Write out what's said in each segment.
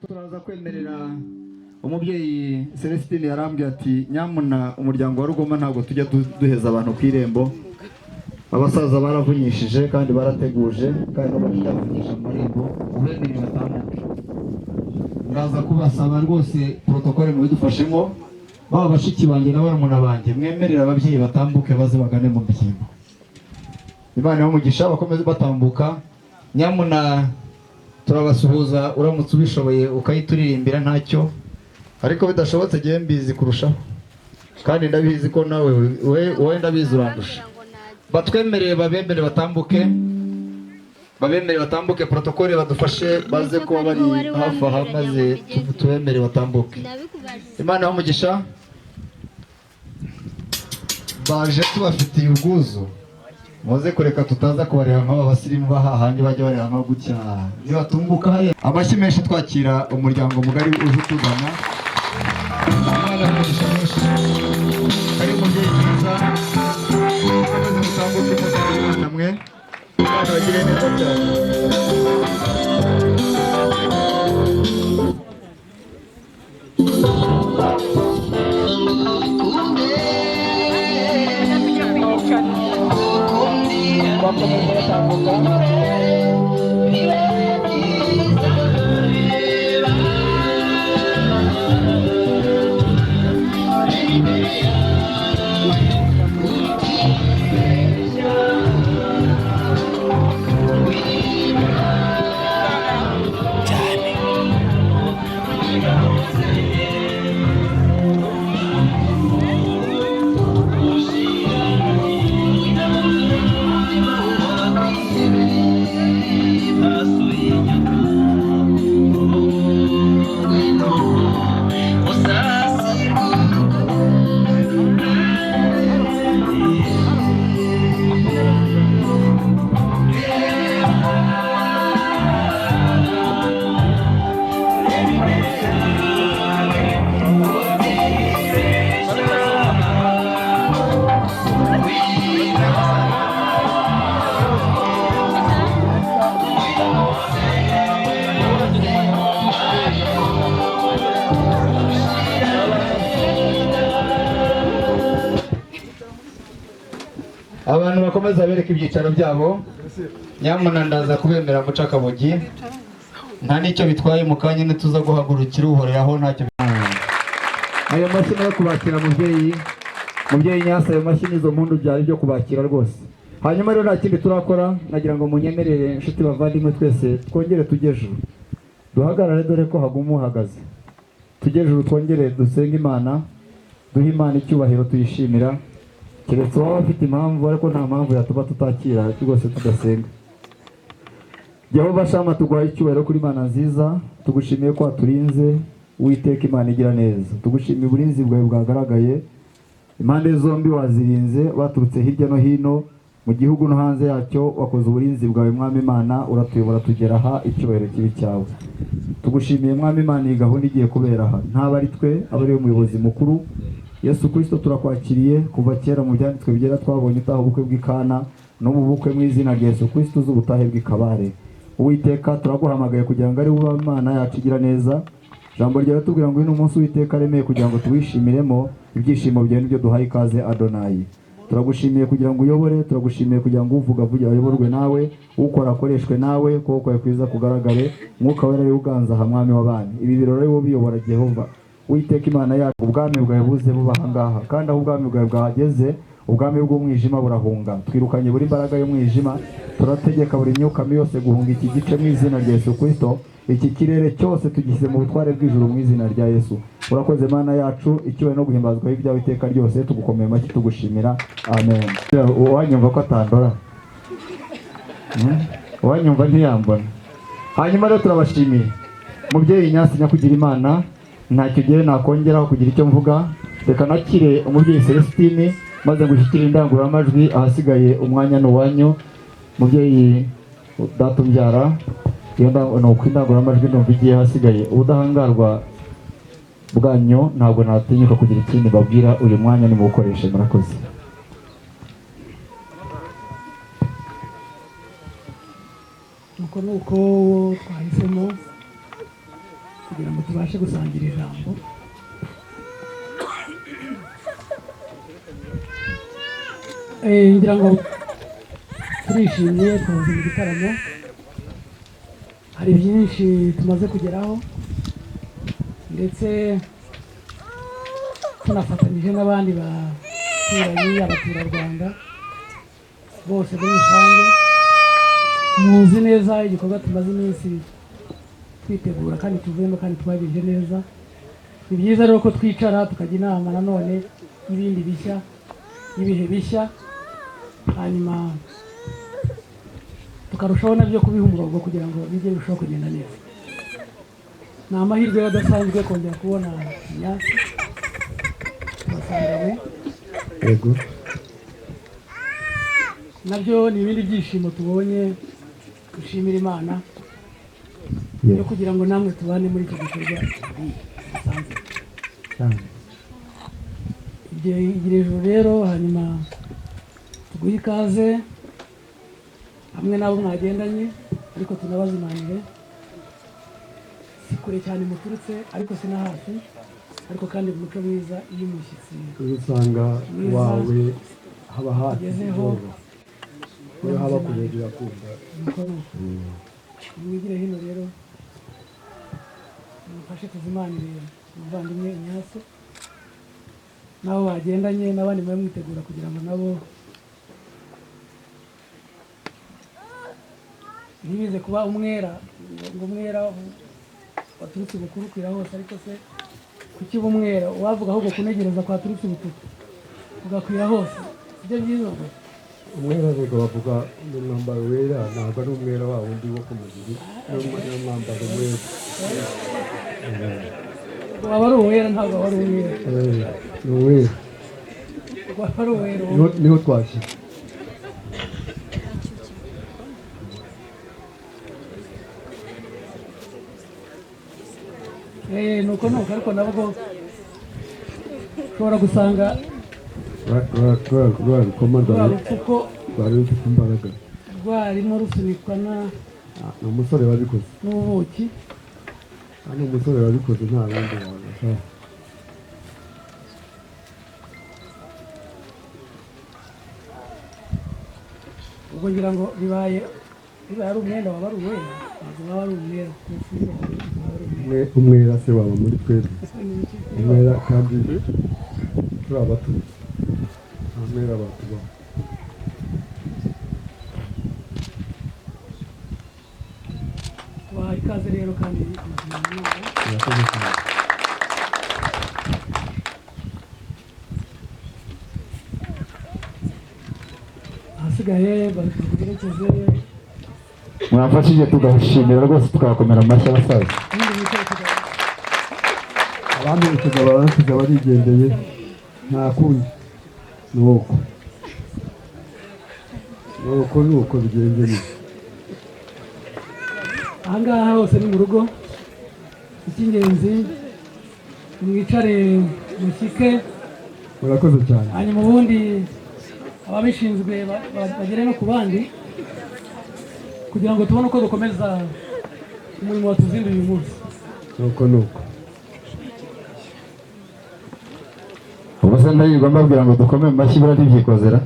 Turaza kwemerera umubyeyi Celestine. Yarambwiye ati: "Nyamuna, umuryango wa Rugoma ntabwo tujya duheza abantu ku irembo. Abasaza baravunyishije kandi barateguje, kandi nabo baracyavunyisha mu marembo." Ubemerere batambuke. Ndaza kubasaba rwose, protocole mubidufashemo, baba bashiki banjye na barumuna banjye, mwemerere ababyeyi batambuke, baze bagane mu byimbo. Imana y'umugisha, bakomeze batambuka. Nyamuna, turabasuhuza. Uramutse ubishoboye ukayituririmbira ntacyo, ariko bidashobotse ngewe mbizi kurushaho, kandi ndabizi ko nawe wowe ndabizi urandusha. Batwemereye, babemere batambuke, babemere batambuke. Protocole badufashe, baze kuba bari hafi aha, maze tubemere batambuke. Imana y'umugisha, baje tubafitiye ubwuzu. Muze kureka tutaza kubareba nk'aba basirimu bahahandi bajya bareba nka gutya nibatunguka hariya. Amashyi menshi twakira umuryango mugari uje utugana. Imana y'umugisha mwinshi, ari umubyeyi mwiza. Mukomeze mutambuke, mutambuke Imana mwe. Imana bagire neza cyane. Bakomeza batambuka. Abantu bakomeza bereka ibyicaro byabo. Nyamuna, ndaza kubemera muca akabogi, nta n'icyo bitwaye. Mu kanya ntituza guhagurukira uhoreraho, ntacyo. Ayo mashyi nayo kubakira mubyeyi, mubyeyi Nyasa, ayo mashyi n'izo mpundu byari byo kubakira rwose. Hanyuma rero nta kindi turakora, nagira ngo munyemerere, inshuti bavandimwe, twese twongere tujye ejuru, duhagarare, dore ko haguma uhagaze. Tujye ejuru, twongere dusenge Imana, duhe Imana icyubahiro, tuyishimira. Keretse waba afite impamvu, ariko nta mpamvu yatuma tutakira rwose tudasenga. Yehova Shama, tuguhaye icyubahiro kuri Imana nziza. Tugushimiye ko waturinze. Uwiteka Imana igira neza, tugushimiye uburinzi bwawe bwagaragaye impande zombi. Wazirinze baturutse hirya no hino mu gihugu no hanze yacyo. Wakoze uburinzi bwawe, Mwami Imana, uratuyobora tugera aha. Icyubahiro kibi cyawe. Tugushimiye, Mwami Imana, iyi gahunda igiye kubera aha ntaba ari twe, aba ari we muyobozi mukuru Yesu Kirisito. Turakwakiriye. Kuva kera mu byanditswe bigera twabonye utaha ubukwe bw'ikana, n'ubu bukwe mu izina rya Yesu Kirisito z'ubutahe bw'ikabare. Uwiteka, turaguhamagaye kugira ngo ari wowe Imana yacu igira neza. Ijambo ryawe tubwira ngo uyu ni umunsi Uwiteka aremeye kugira ngo tuwishimiremo. Ibyishimo byawe nibyo duhaye ikaze. Adonayi, turagushimiye kugira ngo uyobore. Turagushimiye kugira ngo uvuga avuge ayoborwe nawe, ukora akoreshwe nawe, ukuboko kwawe kwiza kugaragare. Mwuka Wera ari uganza aha, Mwami w'abami. Ibi birori ari wowe ubiyobora. Jehova Uwiteka Imana yacu, ubwami bwawe buze buba aha ngaha, kandi aho ubwami bwawe bwahageze ubwami bw'umwijima burahunga. Twirukanye buri mbaraga y'umwijima, turategeka buri myuka mibi yose guhunga iki gice mu izina rya Yesu Kristo. Iki kirere cyose tugishyize mu butware bw'ijuru mu izina rya Yesu. Urakoze Mana yacu, icyubahiro no guhimbazwa ibyawe iteka ryose. Tugukomeye amashyi tugushimira. Amen. Uwanyumva ko atandora, Uwanyumva ntiyambona. Hanyuma rero turabashimiye, mubyeyi Nyasi nyakugira Imana. Ntacyo ugiye nakongeraho kugira icyo mvuga. Reka nakire umubyeyi Celestine, maze ngushyikire indangururamajwi. Ahasigaye umwanya ni uwanyu, mubyeyi data umbyara. Iyo ni uko indangururamajwi ndumva igiye, hasigaye ubudahangarwa bwanyu. Ntabwo natinyuka kugira ikindi mbabwira. Uyu mwanya nimuwukoreshe. Murakoze. Nuko nuko twahisemo kugira ngo tubashe gusangira ijambo. Ngira ngo turishimye, twahoze mu gitaramo, hari byinshi tumaze kugeraho, ndetse tunafatanyije n'abandi baturanyi, abaturarwanda bose muri rusange. Muzi neza igikorwa tumaze iminsi twitegura kandi tuvuyemo kandi twagejeje neza. Ni byiza rero ko twicara tukajya inama nanone y'ibindi bishya, y'ibihe bishya, hanyuma tukarushaho nabyo kubiha umurongo kugira ngo bijye birushaho kugenda neza. Ni amahirwe adasanzwe kongera kubona Ignace tubasanganywe. Yego. Nabyo ni ibindi byishimo tubonye, dushimira Imana yo kugira ngo namwe tubane muri iki gikorwa gisanzwe. Cyane. Igira ijuru rero, hanyuma tuguhe ikaze hamwe n'abo mwagendanye, ariko tunabazimanire. Si kure cyane muturutse, ariko si na hafi, ariko kandi mu muco mwiza iyo umushyitsi usanga mwiza wawe haba hafi ugezeho, iyo haba kure birakunda. Nuko nuko mwigire hino rero, mufashe tuzimanire umuvandimwe Ignace n'abo bagendanye n'abandi mube mwitegura kugira ngo nabo ntibize kuba umwera, ngo umwera waturutse ibukuru ukwira hose. Ariko se kuki uba umwera? Uwavuga ahubwo kunegereza kwaturutse ibukuru ugakwira hose, sibyo byiza ngo Umwera rego bavuga ni umwambaro wera, ntabwo ari umwera wa wundi wo ku mubiri, ni umwambaro wera. Waba ari uwera, ntabwo waba ari umwera. Ni uwera. Waba ari uwera. Niho twashyize. Nuko nuko, ariko nabwo ushobora gusanga Rwa rukoma rwa rupfuko rwari rufite imbaraga, rwarimo rusunikwa ni umusore wabikoze n'ubuki. Ni umusore wabikoze, nta wundi wabasha. Ubwo ngira ngo bibaye ari umwenda waba ari uwera, ntabwo waba ari umwera kuko sinzi waba ari umwera. Umwera se waba muri twebwe? Umwera kandi turi abatutsi, nta mwera batubaho. Tubahaye ikaze rero kandi amazina yabo. Murakoze cyane. Ahasigaye baguherekeze. Mwamfashije tugashimira rwose, tukabakomera amashyi abasaza. Ibindi bicare tugakomeza. Abamperekeza baransize barigendeye, nta kundi, ni uko nuko nuko bigenze nyine. Aha ngaha hose ni mu rugo. Icy'ingenzi mwicare mushyike. Murakoze cyane. Hanyuma ubundi ababishinzwe bagere no ku bandi kugira ngo tubone uko dukomeza umurimo watuzinduye uyu munsi. Nuko nuko. Ubu se ndahirwa mbabwira ngo dukome mu mashyi, buriya ntibyikozera.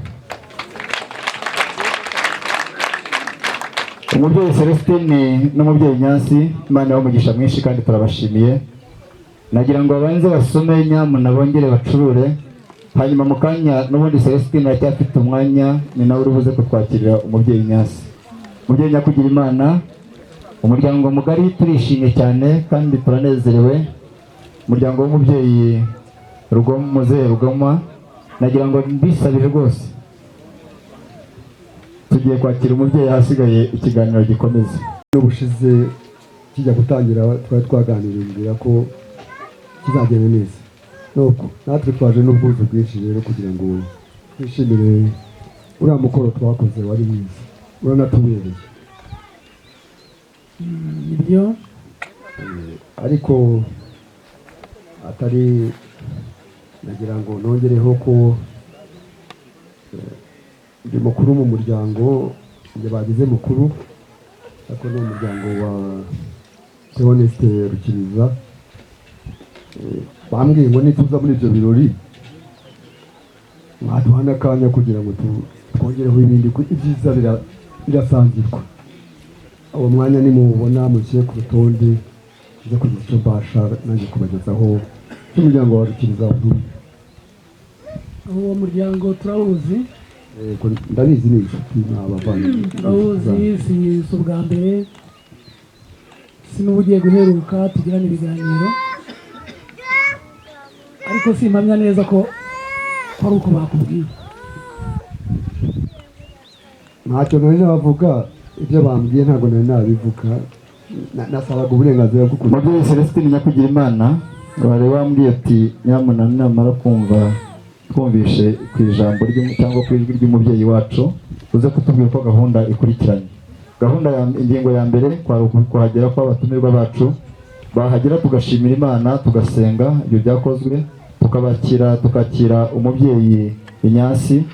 Umubyeyi Celestine n'umubyeyi Nyansi, Imana ibahe umugisha mwinshi kandi turabashimiye. Nagira ngo babanze basome nyamuna bongere bacurure, hanyuma mu kanya n'ubundi Celestine aracyafite umwanya, ni nawe uri buze kutwakirira umubyeyi Nyansi. Umubyeyi nyakugira Imana, umuryango mugari turishimye cyane kandi turanezerewe. Umuryango w'umubyeyi Rugoma, muzehe Rugoma, nagira ngo mbisabire rwose, tugiye kwakira umubyeyi, ahasigaye ikiganiro gikomeze. N'ubushize kijya gutangira twari twaganiriye, mbwira ko kizagenda neza, nuko natwe twaje n'ubwuzu bwinshi rero kugira ngo twishimire uriya mukoro twakoze, wari mwiza, uranatubereye. Nibyo. Ariko atari nagira ngo nongereho ko ndi mukuru mu muryango, njye bagize mukuru, Ariko ni umuryango wa Theoneste Rukiriza. Bambwiye ngo nituza muri ibyo birori mwaduha n'akanya kugira ngo twongereho ibindi, kuko ibyiza birasangirwa. Uwo mwanya nimuwubona mushyire ku rutonde, nze kugira icyo mbasha nanjye kubagezaho cy'umuryango wa Rukiriza waduye. Uwo muryango turawuzi. Yego, ndabizi, ni inshuti, ni abavandimwe. Turawuzi, si ubwa mbere, si n'ubu ugiye guheruka tugirana ibiganiro, ariko simpamya neza ko ari uko bakubwiye. Ntacyo nari navuga, ibyo bambwiye ntabwo nari nabivuga. Nasabaga uburenganzira bwo kugira. Mubyeyi Celestine Nyakugirimana, wari wambwiye ati nyamuna namara kumva twumvishe ku ijambo cyangwa ku ijwi ry'umubyeyi wacu, uze kutubwira uko gahunda ikurikiranye. Gahunda ya ingingo ya mbere kwari kuhagera kw'abatumirwa bacu, bahagera tugashimira Imana, tugasenga, ibyo byakozwe, tukabakira, tukakira umubyeyi Inyansi.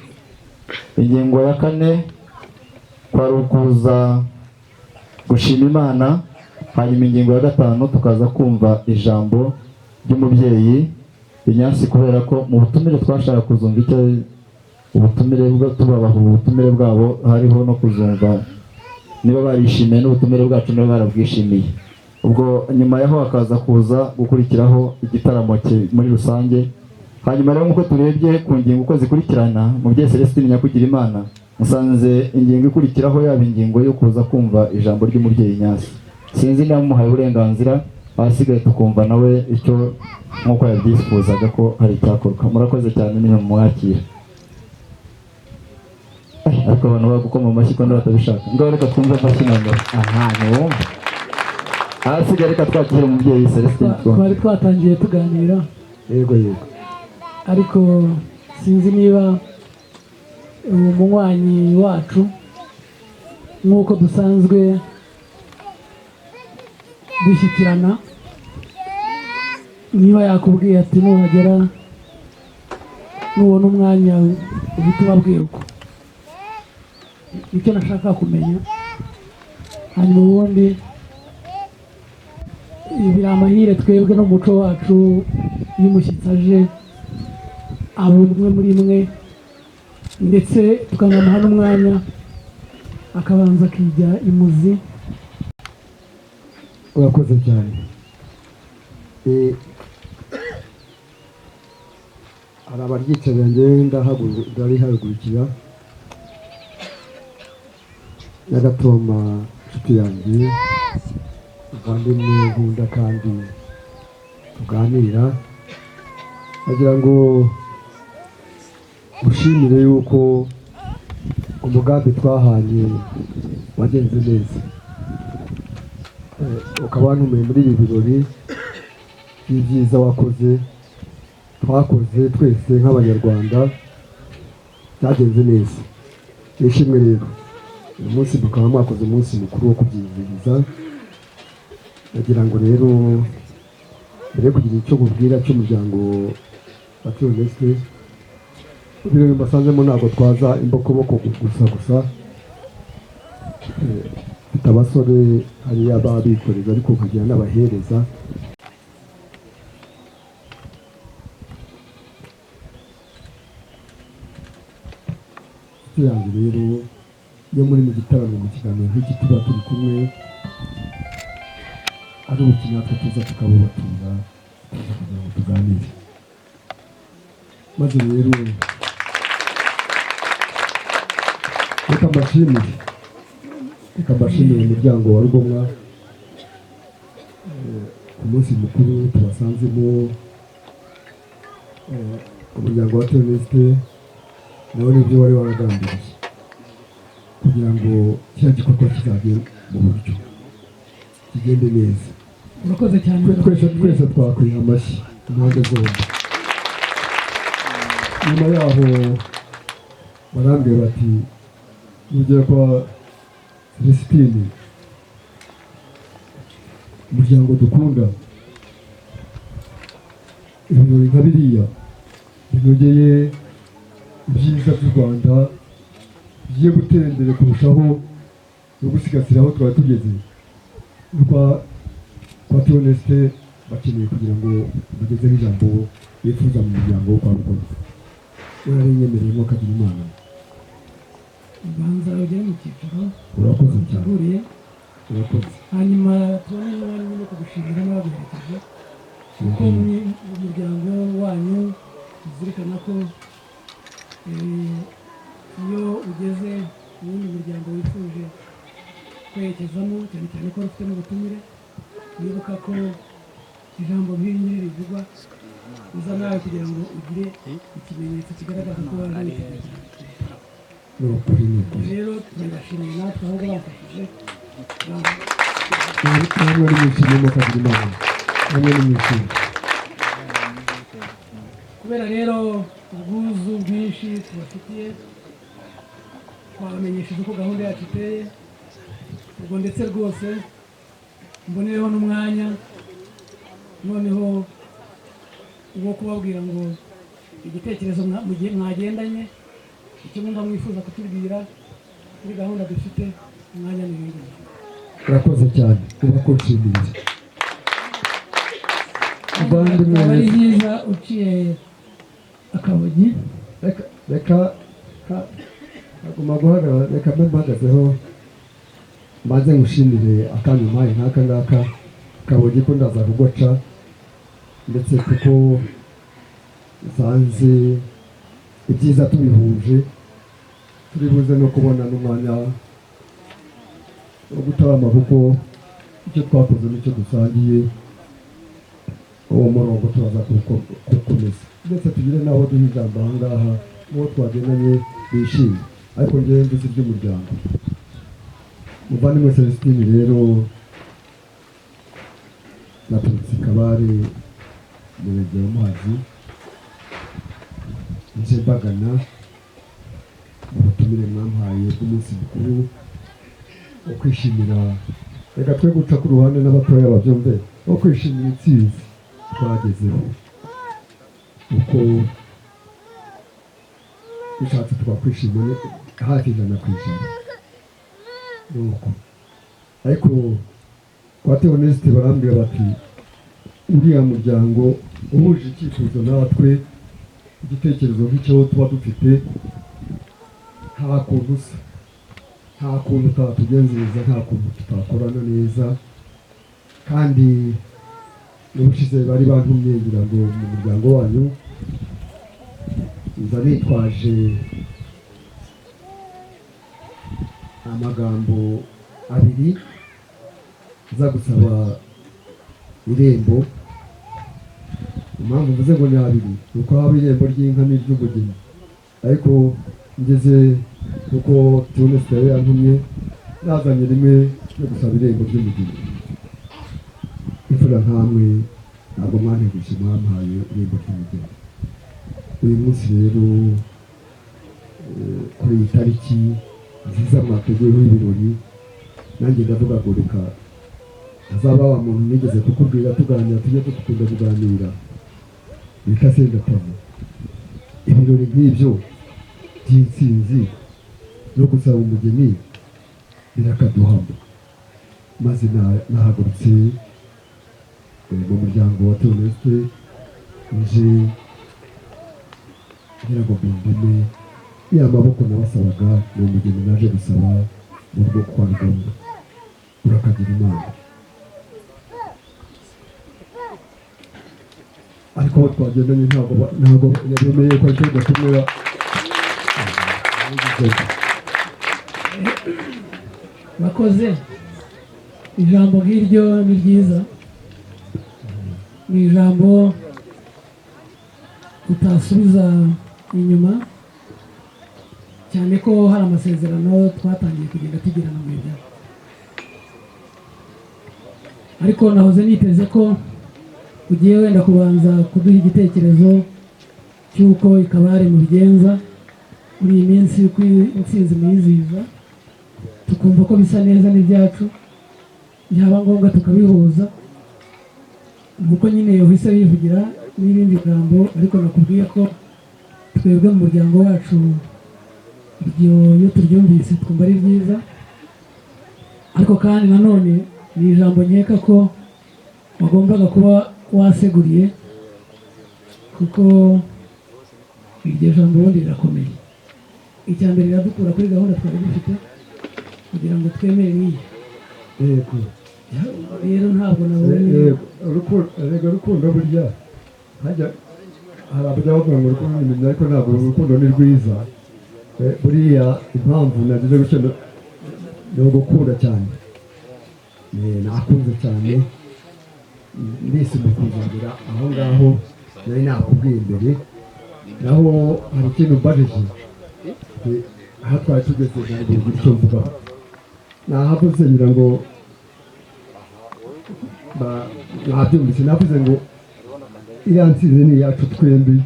Ingingo ya kane kwari ukuza gushima Imana, hanyuma ingingo ya gatanu tukaza kumva ijambo ry'umubyeyi Inyansi, kubera ko mu butumire twashaka kuzumva icyo ubutumire bwo tubabaha ubutumire bwabo, hariho no kuzumva niba barishimiye n'ubutumire bwacu, niba barabwishimiye. Ubwo nyuma yaho hakaza kuza gukurikiraho igitaramo muri rusange. Hanyuma rero nk'uko turebye ku ngingo uko zikurikirana, mubyeyi Celestine Nyakugirimana, musanze ingingo ikurikiraho yaba ingingo yo kuza kumva ijambo ry'umubyeyi Nyansi. Sinzi niba muhaye uburenganzira, ahasigaye tukumva nawe icyo nk'uko yabyifuzaga ko hari icyakorwa. Murakoze cyane, niba mumwakira. Ariko abantu bagukoma amashyi ko batabishaka, ngaho reka twumve amashyi noneho. Aha ntiwumva, ahasigaye reka twakire umubyeyi Celestine. Twari twatangiye tuganira. Yego yego. Ariko sinzi niba uwo munywanyi wacu, nk'uko dusanzwe dushyikirana, niba yakubwiye ati nuhagera nubona umwanya uhite ubabwira uko. Icyo nashaka kumenya, hanyuma ubundi biri amahire, twebwe n'umuco wacu, iyo umushyitsi aje aba umwe muri mwe, ndetse tukanamuha n'umwanya akabanza akijya imuzi. Urakoze cyane. Hari abaryicarira, njyewe ndarihagurukira. Nyagatoma, inshuti yanjye, muvandimwe nkunda kandi tuganira, agira ngo ushimire yuko umugambi twahanye wagenze neza. Ukaba wantumiye muri ibi birori by'ibyiza wakoze, twakoze twese nk'Abanyarwanda, byagenze neza. Nishimwe rero uyu munsi mukaba mwakoze umunsi mukuru wo kubyizihiza. Ndagira ngo rero mbere yo kugira icyo nkubwira cy'umuryango wa Theoneste, ibirori mbasanzemo ntabwo twaza imbokoboko gusa gusa. Mfite abasore hariya babikoreza, ariko nkagira n'abahereza. Inshuti yanjye rero, iyo muri mu gitaramo, mu kiganiro nk'iki tuba turi kumwe, ari ubuki natwe tuza tukabubatura, tuza kugira ngo tuganire. Maze rero reka mbashimire umuryango wa Rugomwa. Ku munsi mukuru tubasanzemo, umuryango wa Theoneste nawe nibyo wari waragambiriye kugira ngo kiriya gikorwa kizajye mu buryo, kigende neza. Urakoze cyane. Twese twakwiha amashyi impande zombi. Nyuma yaho barambwira bati nugera kwa Celestine, umuryango dukunda, ibirori nka biriya binogeye ibyiza by'u Rwanda bigiye gutera imbere kurushaho. no gusigasira aho twari tugeze kwa Theoneste bakeneye kugira ngo bagezeho ijambo bifuza mu muryango wo kwa Rugomwa. Urarinyemereye mwakagira Imana. Ubanza ugere mu cyicaro Urakoze cyane. uteguriye. Urakoze. Hanyuma tubone n'umwanya wo kugushimira n'abaguherekeje, kuko mu muryango wanyu uzirikana ko iyo ugeze mu wundi muryango wifuje kwerekezamo, cyane cyane ko ufite n'ubutumire, wibuka ko ijambo nk'iri ngiri rivugwa, uza nawe kugira ngo ugire ikimenyetso kigaragaza ko waje witeguye. Ni ukuri, ni ukuri. Rero turabashimiye natwe ahubwo bafashije. Namwe nimwishimye, mukagira Imana, namwe nimwishimye. Kubera rero ubwuzu bwinshi tubafitiye, twabamenyesheje uko gahunda yacu iteye. Ubwo ndetse rwose mbonereho n'umwanya noneho wo kubabwira ngo igitekerezo mwagendanye, icyo mwumva mwifuza kutubwira kuri gahunda dufite, umwanya ni uyu nguyu. Urakoze cyane, uba kunshimiye, muvandimwe. Byaba ari byiza uciye akabogi. Reka, reka, haguma guhagarara. Reka mbe mpagazeho, mbanze ngushimire akanya umpaye nk'aka ngaka. Kabogi ko ndaza kugoca, ndetse kuko nsanze ibyiza tubihuje, turi buze no kubona n'umwanya wo gutarama, kuko icyo twakoze nicyo dusangiye. Uwo murongo turaza kuwukomeza, ndetse tugire n'aho duha ijambo aha ngaha n'uwo twagendanye bishimye. Ariko ngewe mvuze iby'umuryango, muvandimwe Celestine, rero naturutse i Kabare, umurenge wa Muhazi, nje mbagana mu butumire mwampaye bw'umunsi mukuru wo kwishimira, reka twe guca ku ruhande n'abatoya babyumve, wo kwishimira intsinzi twagezeho. Uko bishatse twakwishima hafi 100%. Nuko ariko kwa Theoneste barambwira bati: "Uriya muryango uhuje icyifuzo natwe, igitekerezo nk'icyo tuba dufite, nta kuntu usa, nta kuntu utatugenzereza, nta kuntu tutakorana neza." Kandi n'ubushize bari bantumye ngira ngo mu muryango wanyu nza nitwaje amagambo abiri, nza gusaba irembo. Impamvu mvuze ngo ni abiri ni uko haba irembo ry'inka n'iry'umugeni, ariko ngeze kuko Theoneste yari yantumye nazanye rimwe ryo gusaba irembo ry'umugeni. Imfura nkamwe ntabwo mwanteguje, mwampaye irembo ry'umugeni. Uyu munsi rero, kuri iyi tariki nziza mwateguyeho ibirori, nanjye ndavuga ngo reka hazaba wa muntu nigeze kukubwira tuganira, tujye dukunda kuganira, bita Sendatamu. Ibirori nk'ibyo by'intsinzi no gusaba umugeni birakaduhama. Maze nahagurutse mu muryango wa Theoneste, nje ngira ngo mbindeme ya maboko nabasabaga. Ni umugeni naje gusaba mu rugo kwa Rugomwa. Urakagira Imana. Ariko abo twagendanye ntabwo yabemeye ko aricyo gatumira. Bakoze ijambo nk'iryo ni ryiza, ni ijambo utasubiza inyuma, cyane ko hari amasezerano twatangiye kugenda tugirana mu bihe. Ariko nahoze niteze ko ugiye wenda kubanza kuduha igitekerezo cy'uko ikabare mubigenza muri iyi minsi, uko intsinzi muyizihiza, tukumva ko bisa neza n'ibyacu, byaba ngombwa tukabihuza, nuko nyine uhise wivugira n'irindi jambo. Ariko nakubwiye ko twebwe mu muryango wacu iryo iyo turyumvise twumva ari byiza. Ariko kandi nanone ni ijambo nkeka ko wagombaga kuba waseguriye, kuko iryo jambo ubundi rirakomeye. Icya mbere, riradukura kuri gahunda twari dufite kugira ngo twemere n'iyi. Yego. Rero ntabwo nabonye. Yego, erega urukundo burya hajya hari abajya bavuga ngo urukundo ni imirimo, ariko ntabwo urukundo ni rwiza. Buriya impamvu nagize gutyo ni ugukunda cyane. Nakunze cyane ndisumbuye kuzagera aho ngaho nari nakubwiye imbere. Naho hari ikintu mbajije, aho twari tugeze ntabwo ngira icyo mvugaho, nahavuze ngira ngo nabyumvise, navuze ngo iriya ntsinzi ni iyacu twembi,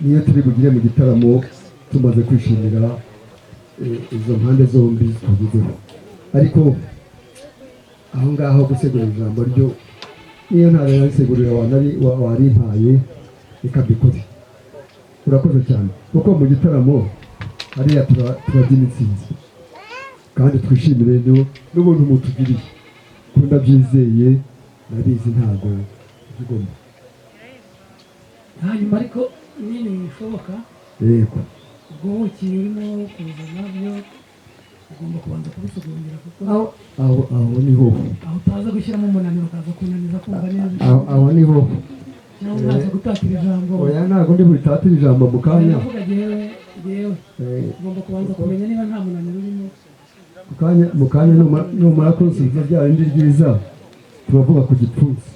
niyo turi bugire mu gitaramo tumaze kwishimira izo mpande zombi tugezeho. Ariko aho ngaho gusegura ijambo ryo niyo ntarisegurira warimpaye, reka mbikore. Urakoze cyane, kuko mu gitaramo hariya turabyina intsinzi kandi twishimire n'ubuntu mutugiriye, ko ndabyizeye, ndabizi ntabwo zigomba. Hanyuma ariko nyine bishoboka. Yego. Ubwo buki urimo kuzana byo ugomba kubanza kubisogongera, kuko aho aho aho niho aho utaza gushyiramo umunaniro ukaza kunaniza kumva neza. Aho aho niho. Cyangwa ukaza gutatira ijambo. Oya, ntabwo ndi butatire ijambo mu kanya. Ndavuga jyewe ugomba kubanza kumenya niba nta munaniro urimo. Mu kanya numara kunsubiza bya bindi ryiza, turavuga ku gipfunsi.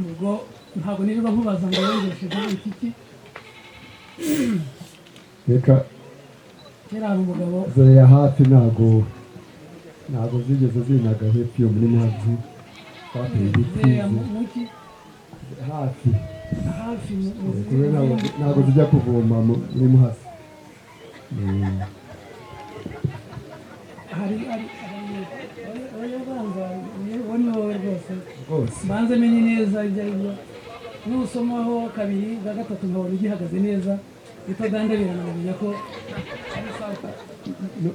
Ubwo ntabwo nirirwa nkubaza ngo wengesheje iki. Reka. Kera hari umugabo. Zeya hafi, ntabwo zigeze zinaga hepfo iyo muri Muhazi twateye ibiti. Zeya muki? Hafi. Hafi. Kubera ntabwo zijya kuvoma muri Muhazi. Hari oya, banza, uwo ni wowe rwose. Rwose. Mbanze menye neza ibyo ari byo. Nusomaho kabiri bwa gatatu nkabona ugihagaze neza bitagandabirana, nkamenya ko ari sawa.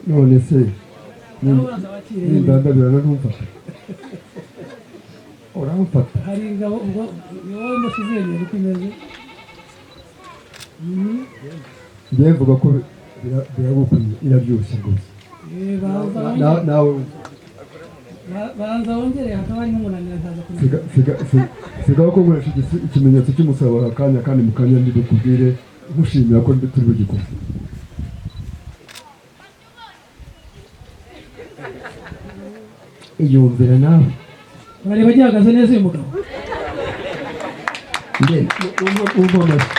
None se Naho banza wakire nyine. Nindandabirana ntumfata, uramfata. Hari ingabo, ubwo ni wowe ndasizengera uko imeze. Njyewe mvuga ko biragukwiye, iraryoshye rwose. Banza Nawe. Banza wongere, hakaba harimo umunaniro nkaza kumenya. Sigaho ko nkoresha ikimenyetso cy'umusaraba aka kanya, kandi mu kanya ndi bukubwire nkushimira ko turi bugikore. Iyumvire nawe. Urareba gihagaze neza uyu mugabo. Nge umva amashyi.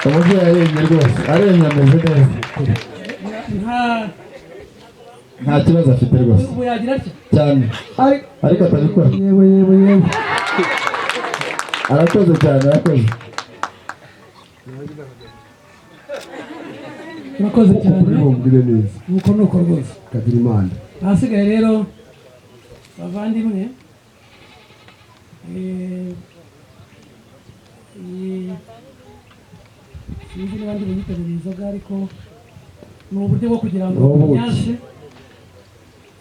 Umubyeyi aremye rwose, aremye, ameze neza. Nta Nta kibazo afite rwose. Ubu yagira atya. Cyane, ariko atabikora. Yewe, yewe, yewe! Arakoze cyane, arakoze. Urakoze cyane. Ukuri bumbwire neza. Nuko nuko rwose. Kagira Imana. Ahasigaye rero bavandimwe, sinzi niba ndi buyitegura inzoga, ariko ni uburyo bwo kugira ngo Ubuki. Ignace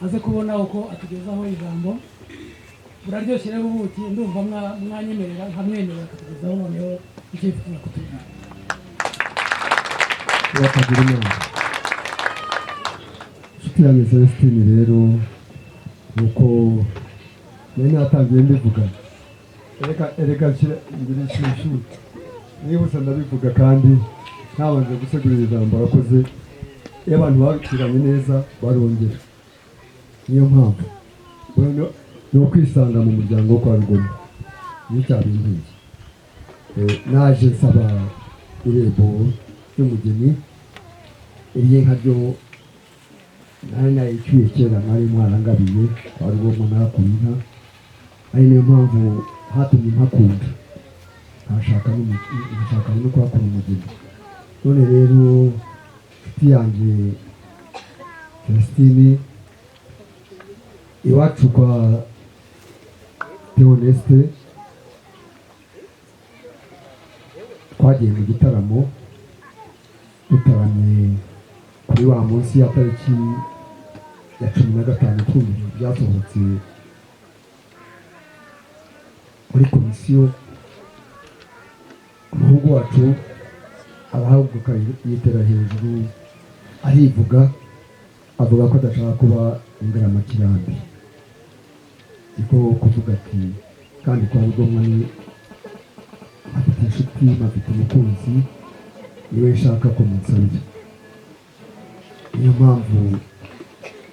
aze kubona uko atugezaho ijambo. Buraryoshye rero ubuki, ndumva mwanyemerera nkamwemerera akatugezaho noneho icyo yifuza kutubwira. Bakagira Imana. Inshuti yanjye Celestine rero, nuko nari natangiye mbivuga, reka nshyire ngira ishyushyu nibutse, ndabivuga kandi ntabanje gutegura ijambo. Arakoze. Iyo abantu bakiranye neza barongera, niyo mpamvu bueno, ni ukwisanga mu muryango wo kwa Rugoma niyo cyabimbwiye. Naje nsaba irembo ry'umugeni, iry'inka ryo nari nayicyuye kera, mwari mwarangabiye kwa Rugoma, narakuye inka, ari niyo mpamvu hatumye mpakunda nkashaka no kuhakura umugeni. None rero inshuti Inshuti yanjye Celestine, iwacu kwa Theoneste twagiye mu gitaramo, dutaramye kuri wa munsi ya tariki ya 15 twumva byasohotse muri komisiyo. Umuhungu wacu arahaguruka yitera hejuru arivuga, avuga ko adashaka kuba ingaramakirambi, niko kuvuga ati kandi kwa Rugomwa ni afite inshuti, afite umukunzi, niwe nshaka ko munsabira. Niyo mpamvu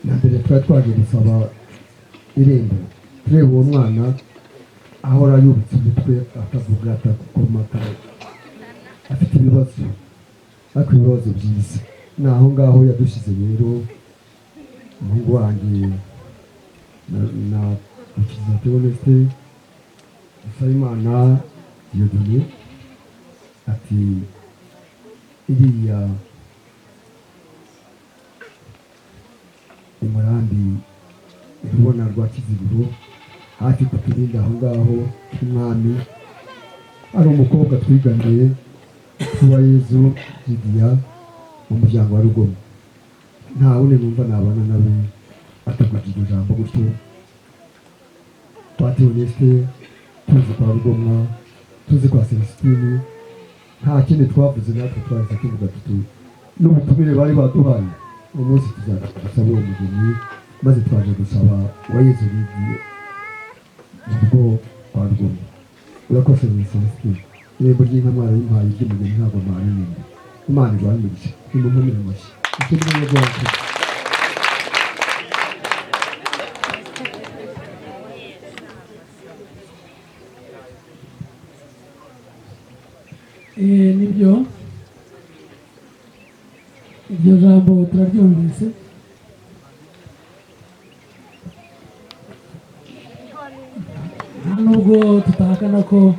na mbere twari twaje gusaba irembo, tureba uwo mwana ahora yubitse umutwe, atavuga, atakoma, afite ibibazo, ariko ibibazo byiza. Ni aho ngaho yadushyize rero umuhungu wanjye na Rukiza Theoneste Dusabimana Dieudonné, ati iriya Imurambi irubona rwa Kiziguro hafi ku Turindi aho ngaho tw'umwami ari umukobwa twiganiye Uwayezu Lidiya mu muryango wa Rugoma, nta wundi numva nabana nawe ategura iryo jambo gutyo. Kwa Theoneste tuzi, kwa Rugomwa tuzi, kwa Celestine nta kindi twavuze, natwe twahise tuvuga tuti n'ubutumire bari baduhaye umunsi tuzaza gusaba uwo mugeni, maze twaje gusaba Uwayezu Lidiya mu rugo kwa Rugomwa. Urakoze Celestine, irembo ry'inka mwarayimpaye, iry'umugeni ntabwo mwaririmba. Imana ibahe umugisha, nimumuhe amashyi. Icyo ni cyo rwose. Nibyo, iryo jambo turaryumvise. Nta nubwo tutahakana ko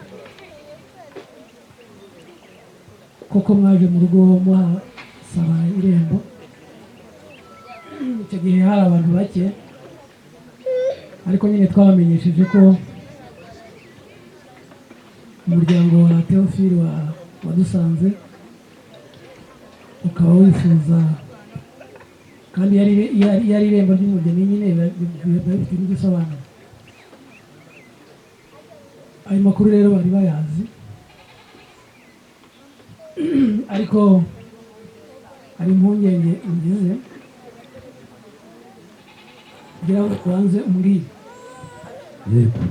koko mwaje mu rugo muhasaba irembo. Icyo gihe hari abantu bake, ariko nyine twabamenyesheje ko umuryango wa Theophile wadusanze ukaba wifuza, kandi yari irembo ry'umugeni nyine biba bifite n'igisobanuro. Ayo makuru rero bari bayazi, ariko hari impungenge ngize kugira ngo ubanze umbwire. Yego.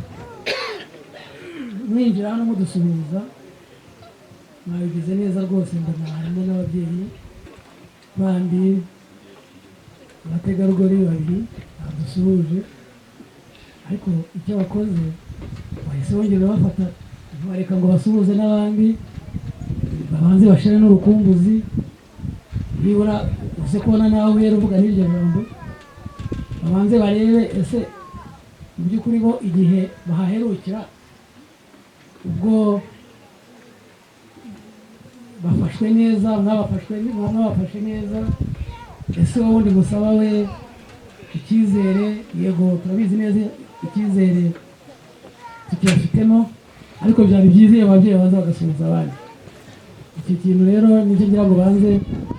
Mwinjira hano mudusuhuza mwabigize neza rwose, mbona harimo n'ababyeyi bandi, abategarugori babiri badusuhuje, ariko icyo bakoze bahise bongera bafata bareka ngo basuhuze n'abandi, babanze bashire n'urukumbuzi, nibura uze kubona nawe uhera uvuga n'iryo jambo, babanze barebe ese mu by'ukuri bo igihe bahaherukira ubwo bafashwe neza, mwabafashe neza, ese wowe wundi musaba we icyizere? Yego turabizi neza icyizere tukiyafitemo, ariko byari byiza iyo ababyeyi baza bagasuhuza abandi. Icyo kintu rero nicyo ngira ngo banze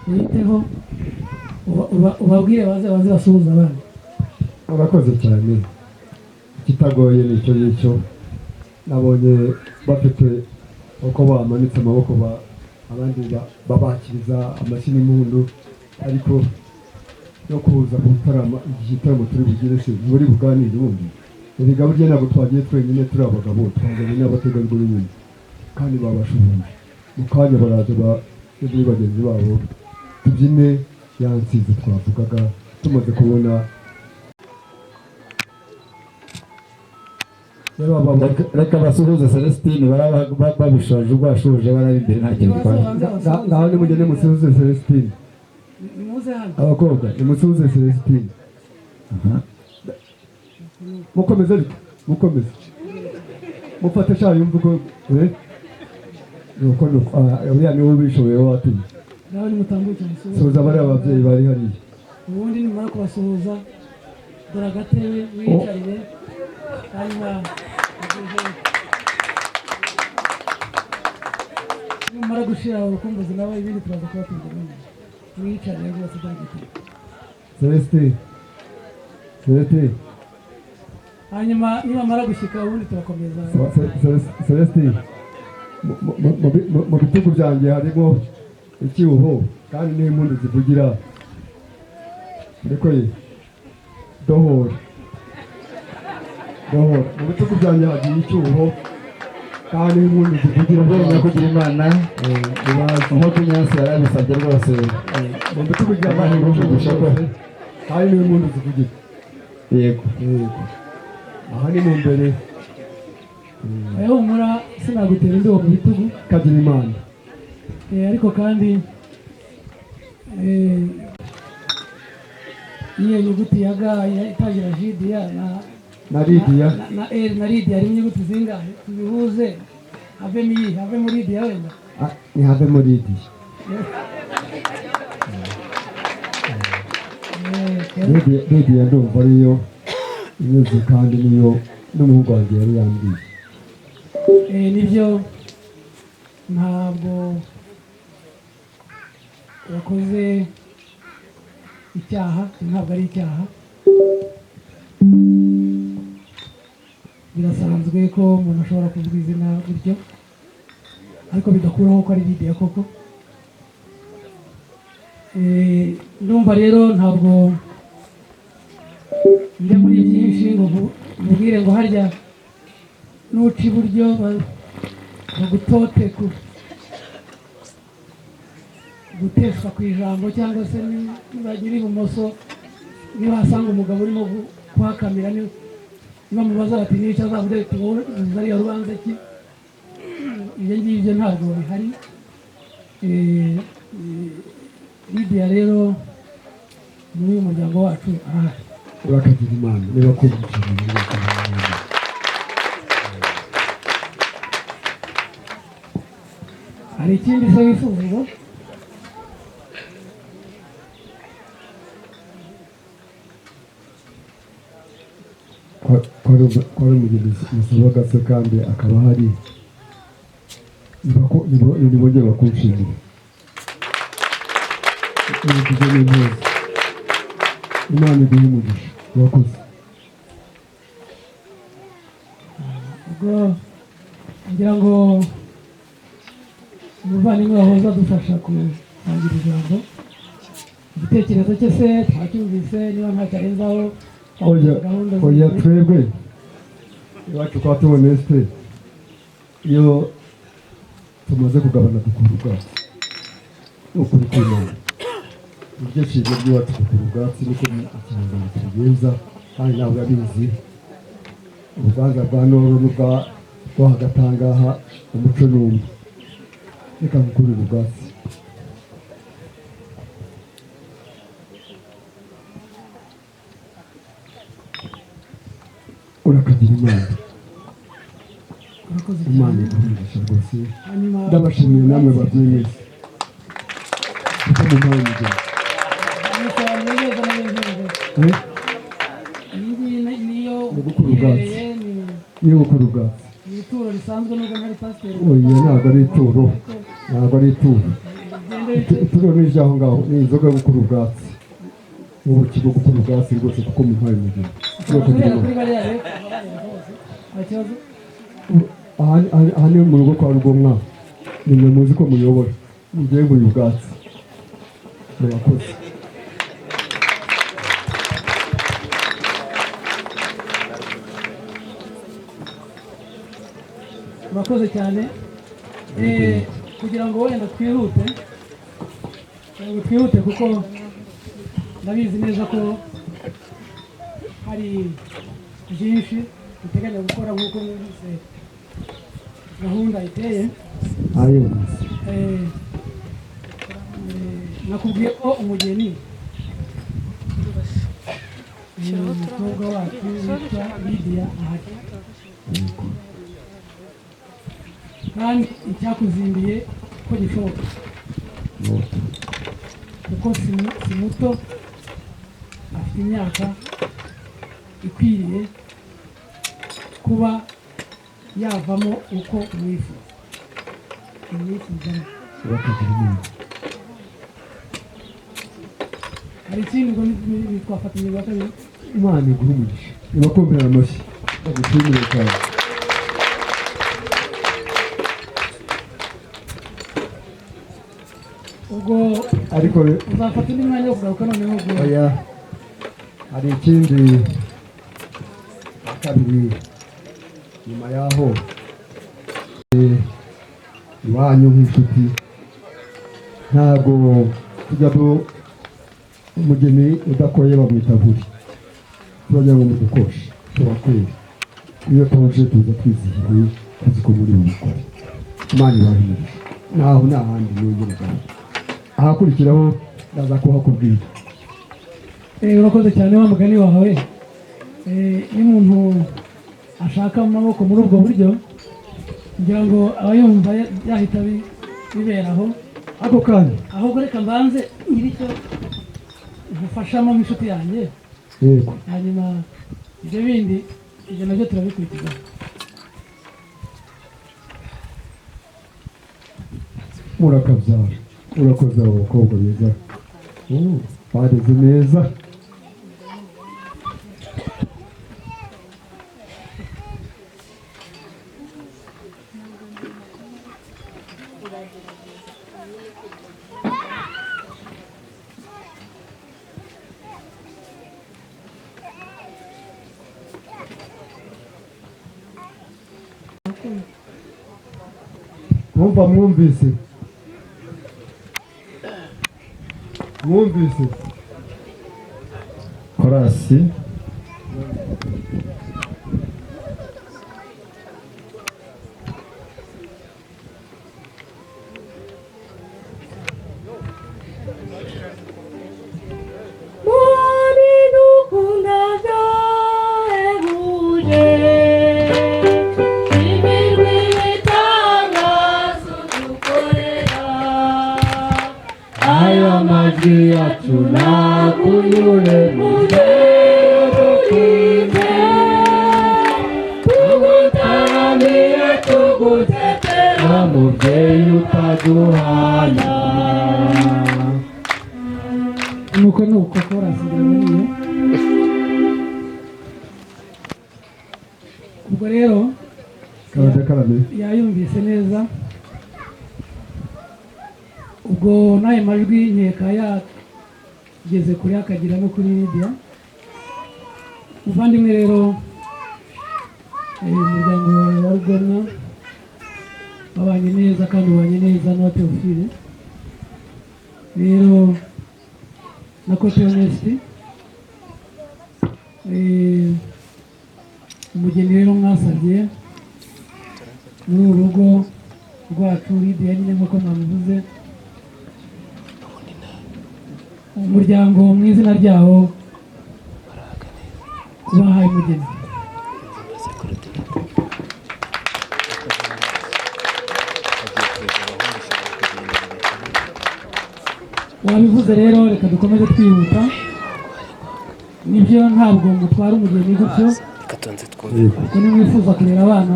witeho, ubabwire baze basuhuza abandi. Urakoze cyane, ikitagoye ni icyo ngicyo. Nabonye bafite uko bamanitse amaboko, abandi babakiriza amashyi n'impundu, ariko no kuza gutarama iki gitaramo turi bugire se muri buganire ubundi. Erega burya ntabwo twagiye twenyine, turi abagabo, twazanye n'abategarugori nyine kandi babashoboye. Mu kanya baraza muri bagenzi babo tubyine ya nsinzi twavugaga tumaze kubona. Reka basuhuze Celestine, babishoje ubwo bashuje baraba imbere nta kintu bitwaye. Ngaho nimugende musuhuze Celestine, abakobwa nimusuhuze Celestine. Mukomeze ariko mukomeze mufate sha yumva uko nuko nuko uriya niwe ubishoboye watumye. Nawe nimutambuke musuhuze. Suhuza bariya ababyeyi bari hariya. Ubundi nimara kubasuhuza, dore agatebe wiyicarire, hanyuma nimumara gushira urukumbuzi nawe, ibindi turaza kubatubwira nyuma. Mwiyicarire rwose, byagiteye. Celestin, Celestin. Hanyuma nibamara gushyika, ubundi turakomeza. Celestin, mu bitugu byanjye harimo icyuho kandi n'impundu zivugira, ariko ye dohora dohora, mu bitugu byanjye hagiye icyuho kandi n'impundu zivugira. Ubwenge kugira Imana. Nibaze. Nk'uko Inyansi yarabisabye rwose. Mu bitugu byanjye Imana harimo iguhe umugisha ko rwose kandi n'impundu zivugira. Yego. Yego, aha ni mu mbere. Oya, humura, sinagutera indobo mu bitugu. Kagira Imana. Ariko kandi iyo nyuguti ya ga itangira jidiya na Na Lidiya. Na L na Lidiya, harimo inyuguti zingahe? Tubihuze havemo iyi, havemo Lidiya wenda. Ah, ntihavemo Lidiya. Lidiya ndumva ariyo inyuze kandi niyo n'umuhungu wanjye yari yambwiye. Nibyo, ntabwo wakoze icyaha, ntabwo ari icyaha, birasanzwe ko umuntu ashobora kuvuga izina gutyo, ariko bidakuraho ko ari Lidiya koko. Ndumva rero ntabwo njya muri byinshi ngo nkubwire ngo harya nuca iburyo bagutote ku guteshwa ku ijambo, cyangwa se nibagira ibumoso nibahasanga umugabo urimo kuhakamira, nibamubaza bati n'icyo azavuga ati wowe uzi ariya rubanza ki? Ibyo ngibyo ntabwo bihari. Lidiya rero muri uyu muryango wacu arahari. Urakagira Imana niba kumvishije. Hari ikindi se wifuza ubwo? Ko ari umugeni musabaga se kandi akaba ahari, nibongere bakunshimire nibyo n'impuzu. Imana iguhe umugisha, urakoze. Ubwo ngira ngo umuvandimwe wahoze adufasha kusangira ijambo, igitekerezo cye se twacyumvise, niba ntacyo arenzaho. Oya. Gahunda Oya, twebwe iwacu kwa Theoneste iyo tumaze kugabana dukura ubwatsi, ni ukuri kw'Imana, niryo shimwe ry'iwacu, dukura ubwatsi, niko ikinyarwanda tubigenza kandi nawe urabizi, urubanza rwa Noro n'ubwa rwo hagati aha ngaha umuco ni umwe. Reka ngukurire ubwatsi. Urakagira Imana. Urakoze Imana cyane. iguhe umugisha rwose. Hanyuma Ndabashimiye namwe babyeyi mwese kuko mumpaye umugeni. Bisobanuye neza n'abenegihugu. Eh? Iyi ngiyi niyo Ni ugukura ubwatsi. uhereye ni Niyo gukora ubwatsi. Ni ituro risanzwe nubwo ntari pasiteri. Oya, ntabwo ari ituro, ntabwo ari ituro. Bigende bite? Ituro ni iryaho ngaho, ni inzoga yo gukura ubwatsi n'ubuki bwo gukura ubwatsi rwose kuko mumpaye umugeni. Ushobora guhera kuri bariya rero bose, nta kibazo. Aha ni mu rugo kwa Rugomwa, ni mwe muzi ko muyobora, mugiye nguye ubwatsi, murakoze. Murakoze cyane. Kugira ngo wenda twihute, kugira ngo twihute kuko ndabizi neza ko hari byinshi duteganya gukora nk'uko mwumvise gahunda iteye. Ayo. Nakubwiye ko umugeni ni umukobwa wacu witwa Lidiya ahari, kandi icyakuzindiye ko gishoboka. Nuko. Kuko si muto, afite imyaka ikwiriye kuba yavamo uko umwifuza, umwifuzamo. Bakagira inama. Hari ikindi ubwo twafatanya bwa kabiri. Imana iguhe umugisha, ibakumvira amashyi, bagushimire cyane. Ubwo ariko uzafata undi mwanya wo kugaruka noneho ubwo. Oya, hari ikindi cya kabiri nyuma yaho. Iwanyu nk'inshuti ntabwo tujya umugeni udakoye bamwita nkuri. Turagira ngo mudukoshe, tubakwere. Iyo tuje tuza twizihiwe, tuzi ko muri bubikore. Imana ibahe umugisha. Naho nta handi nongera, ahakurikiraho ndaza kuhakubwira. Urakoze cyane. Wa mugani wawe, iyo umuntu ashaka amaboko muri ubwo buryo, ngira ngo aba yumva yahita biberaho. Ako kanya. Ahubwo reka mbanze ngire icyo ngufashamo nk'inshuti yanjye. Yego. Hanyuma ibyo bindi, ibyo nabyo turabikurikiza. Murakabyara, urakoze. Abo bakobwa beza, bareze neza. Mwumva, mwumvise, mwumvise. Korasi. Mwami dukunda byahebuje, imirwi ibitangaza udukorera. Aya majwi yacu nakunyure mu Tugutuze, tugutaramiye, tugutetera, mubyeyi utaduhana. Nuko nuko korasi, ngira ngo niyo. Ubwo rero Karame, karame. Yayumvise neza. Ubwo n'ayo majwi nkeka yageze kure, akagera no kuri Lidiya muvandimwe. Rero umuryango wa Rugomwa babanye neza kandi ubanye neza n'uwa Teofile rero na Koteonesi. Umugeni rero mwasabye muri uru rugo rwacu, Lidiya nyine nk'uko mwabivuze, umuryango mu izina ryawo bahaye umugeni. Wabivuze rero, reka dukomeze twihuta. Nibyo, ntabwo mutwara umugeni gutyo, kuko nimwifuza kurera abana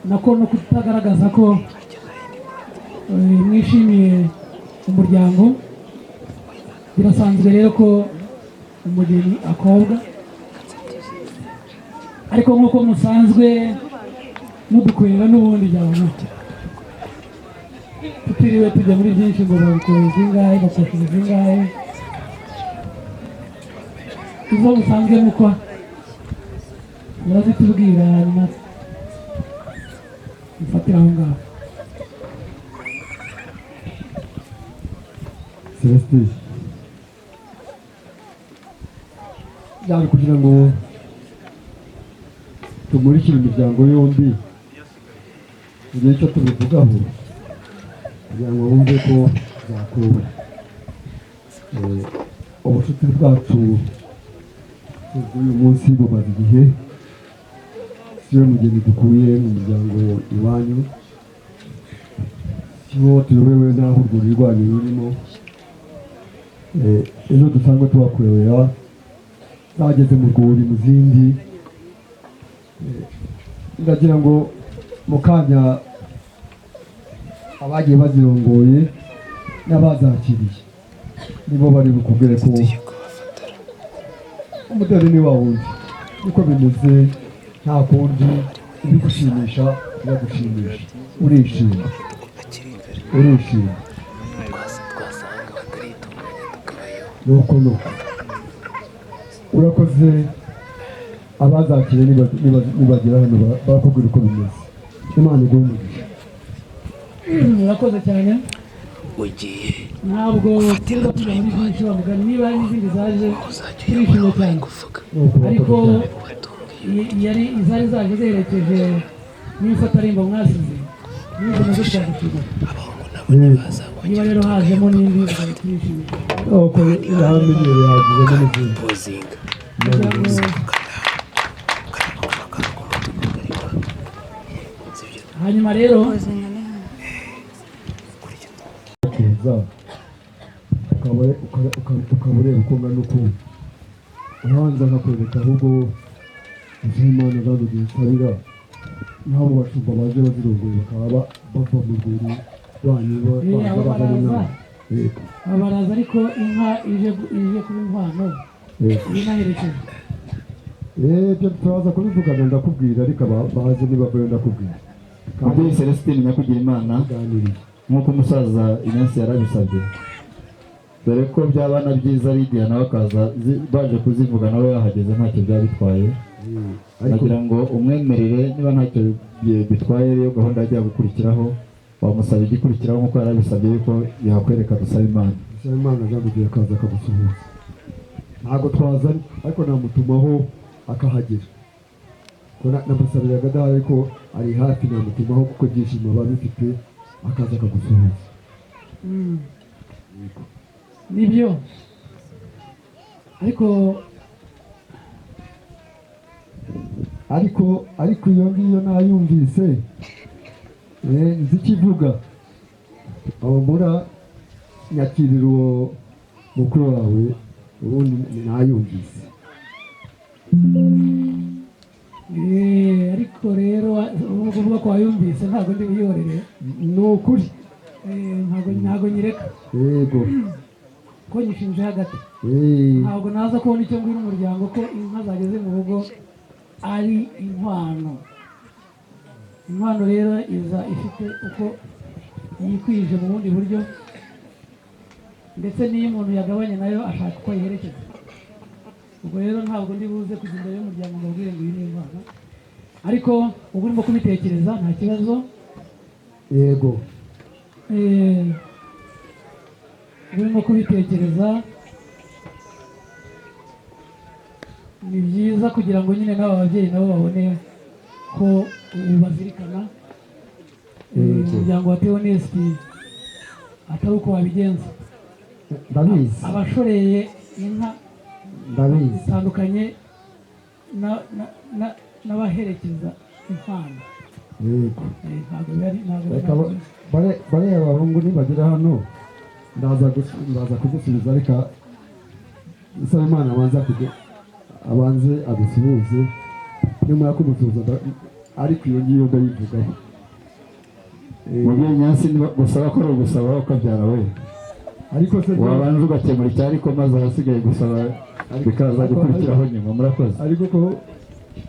nako no kutagaragaza ko mwishimiye umuryango. Birasanzwe rero ko umugeni akobwa, ariko nk'uko musanzwe mudukorera n'ubundi byabona tutiriwe tujya muri byinshi ngo babikore zingahe, bakosheje zingahe, izo musanzwe mukora murazitubwira, hanyuma mufatire aho ngaho. Celestin, byari kugira ngo tumurikire imiryango yombi igihe cyo tubivugaho, kugira ngo bumve ko zakuwe. Ubucuti bwacu bw'uyu munsi bumaze igihe. Siyo mugeni dukuye mu muryango iwanyu, Sibo tuyobewe n'aho urwuri rwanyu rurimo. Ejo dusanzwe tubakorera zageze mu rwuri mu zindi. Ndagira ngo mu kanya abagiye bazirongoye n'abazakiriye nibo bari bukubwire ko umudari ni wa wundi, niko bimeze, nta kundi. Ibigushimisha biragushimisha, urishima, urishima. Nuko nuko urakoze. Abazakiriye nibagera hano barakubwira uko bimeze. Imana iguhe umugisha. Murakoze cyane. Ugiye Ntabwo tuza tujya muri byinshi, wa mugani, niba hari n'izindi zaje uzajya turishimye uyobora cyane. Kuvuga. Nuko Ariko urakoze cyane. Yari izari zaje ziherekeje n'imfatarimbo mwasize, n'izo nazo twagushimira. Abahungu nabo ntibaza. Niba rero hajemo n'indi, tukaba turishimye. Nuko yaramenyereye, hagizemo n'izindi. Pozinga. Kugira ngo hanyuma rero Kuza ukaba ureba uko ungana, uko ubanza nkakwereka, ahubwo iz'Imana zadugiye usabira n'abo bashumba baje bazirongoye bakaba bava mu rwuri rwanyu baza Abo baza mu baraza. nama. Yego. Aba baraza, ariko inka ije kuba inkwano Yego. inaherekeje. Ibyo turaza kubivugana, ndakubwira, ariko baze nibavayo ndakubwira. Mubyeyi Celestine nyakugira Imana, Tuganiriye. nk'uko umusaza Inyasi yarabisabye, dore ko byaba na byiza Lidiya nawe akaza baje kuzivuga nawe yahageze, ntacyo byaba bitwaye. Ariko Nagira ngo umwemerere, niba ntacyo bitwaye, iyo gahunda yagiye gukurikiraho, wamusaba igikurikiraho nk'uko yarabisabye yuko yakwereka dusaba Imana. Imana zamugiye akaza akagusuhuza. Ntabwo twazanye, ariko namutumaho akahagera. Ko namusabiraga adahari, ariko ari hafi, namutumaho kuko ibyishimo aba bifite, akaza akagusuhuza. Nibyo, ariko Ariko iyo ngiyo nayumvise, nzi icyo ivuga. Aho mbura nyakirira uwo mukuru wawe, ubundi nayumvise. Ariko rero ubu kuvuga ko wayumvise, ntabwo ndi buyihorere. Ni ukuri. Ntabwo nyireka. Yego. Ko nyishinze hagati. Ntabwo naza kubona icyo mbwira umuryango ko inka zageze mu rugo ari inkwano. Inkwano rero iza ifite uko yikwije mu bundi buryo, ndetse n'iyo umuntu yagabanye nayo ashaka uko ayiherekeza. Ubwo rero ntabwo ndi buze kujya imbere y'umuryango ngo abwire ngo iyi ni inkwano, ariko ubwo urimo kubitekereza nta kibazo. Yego. Urimo kubitekereza ni byiza, kugira ngo nyine n'aba babyeyi nabo babone ko ubu bazirikana. Yego. Umuryango wa Teonesiti atari uko wabigenza. Ndabizi. Abashoreye inka Ndabizi. zitandukanye n'abaherekeza impano. Yego. Ntabwo bari ntabwo Reka bariya bahungu nibagera hano ndaza kugusubiza, reka Nsabimana abanze abanze agusuhuze, nyuma kumusuhuza ariko iyo ngiyo ndayivugaho. Mubyeyi Nyansi, niba gusaba ko ari ugusaba ukabyara we, Ariko se wabanza ugakemura icyo, ariko maze ahasigaye gusaba bikaza gukurikiraho nyuma. Murakoze. Ariko ko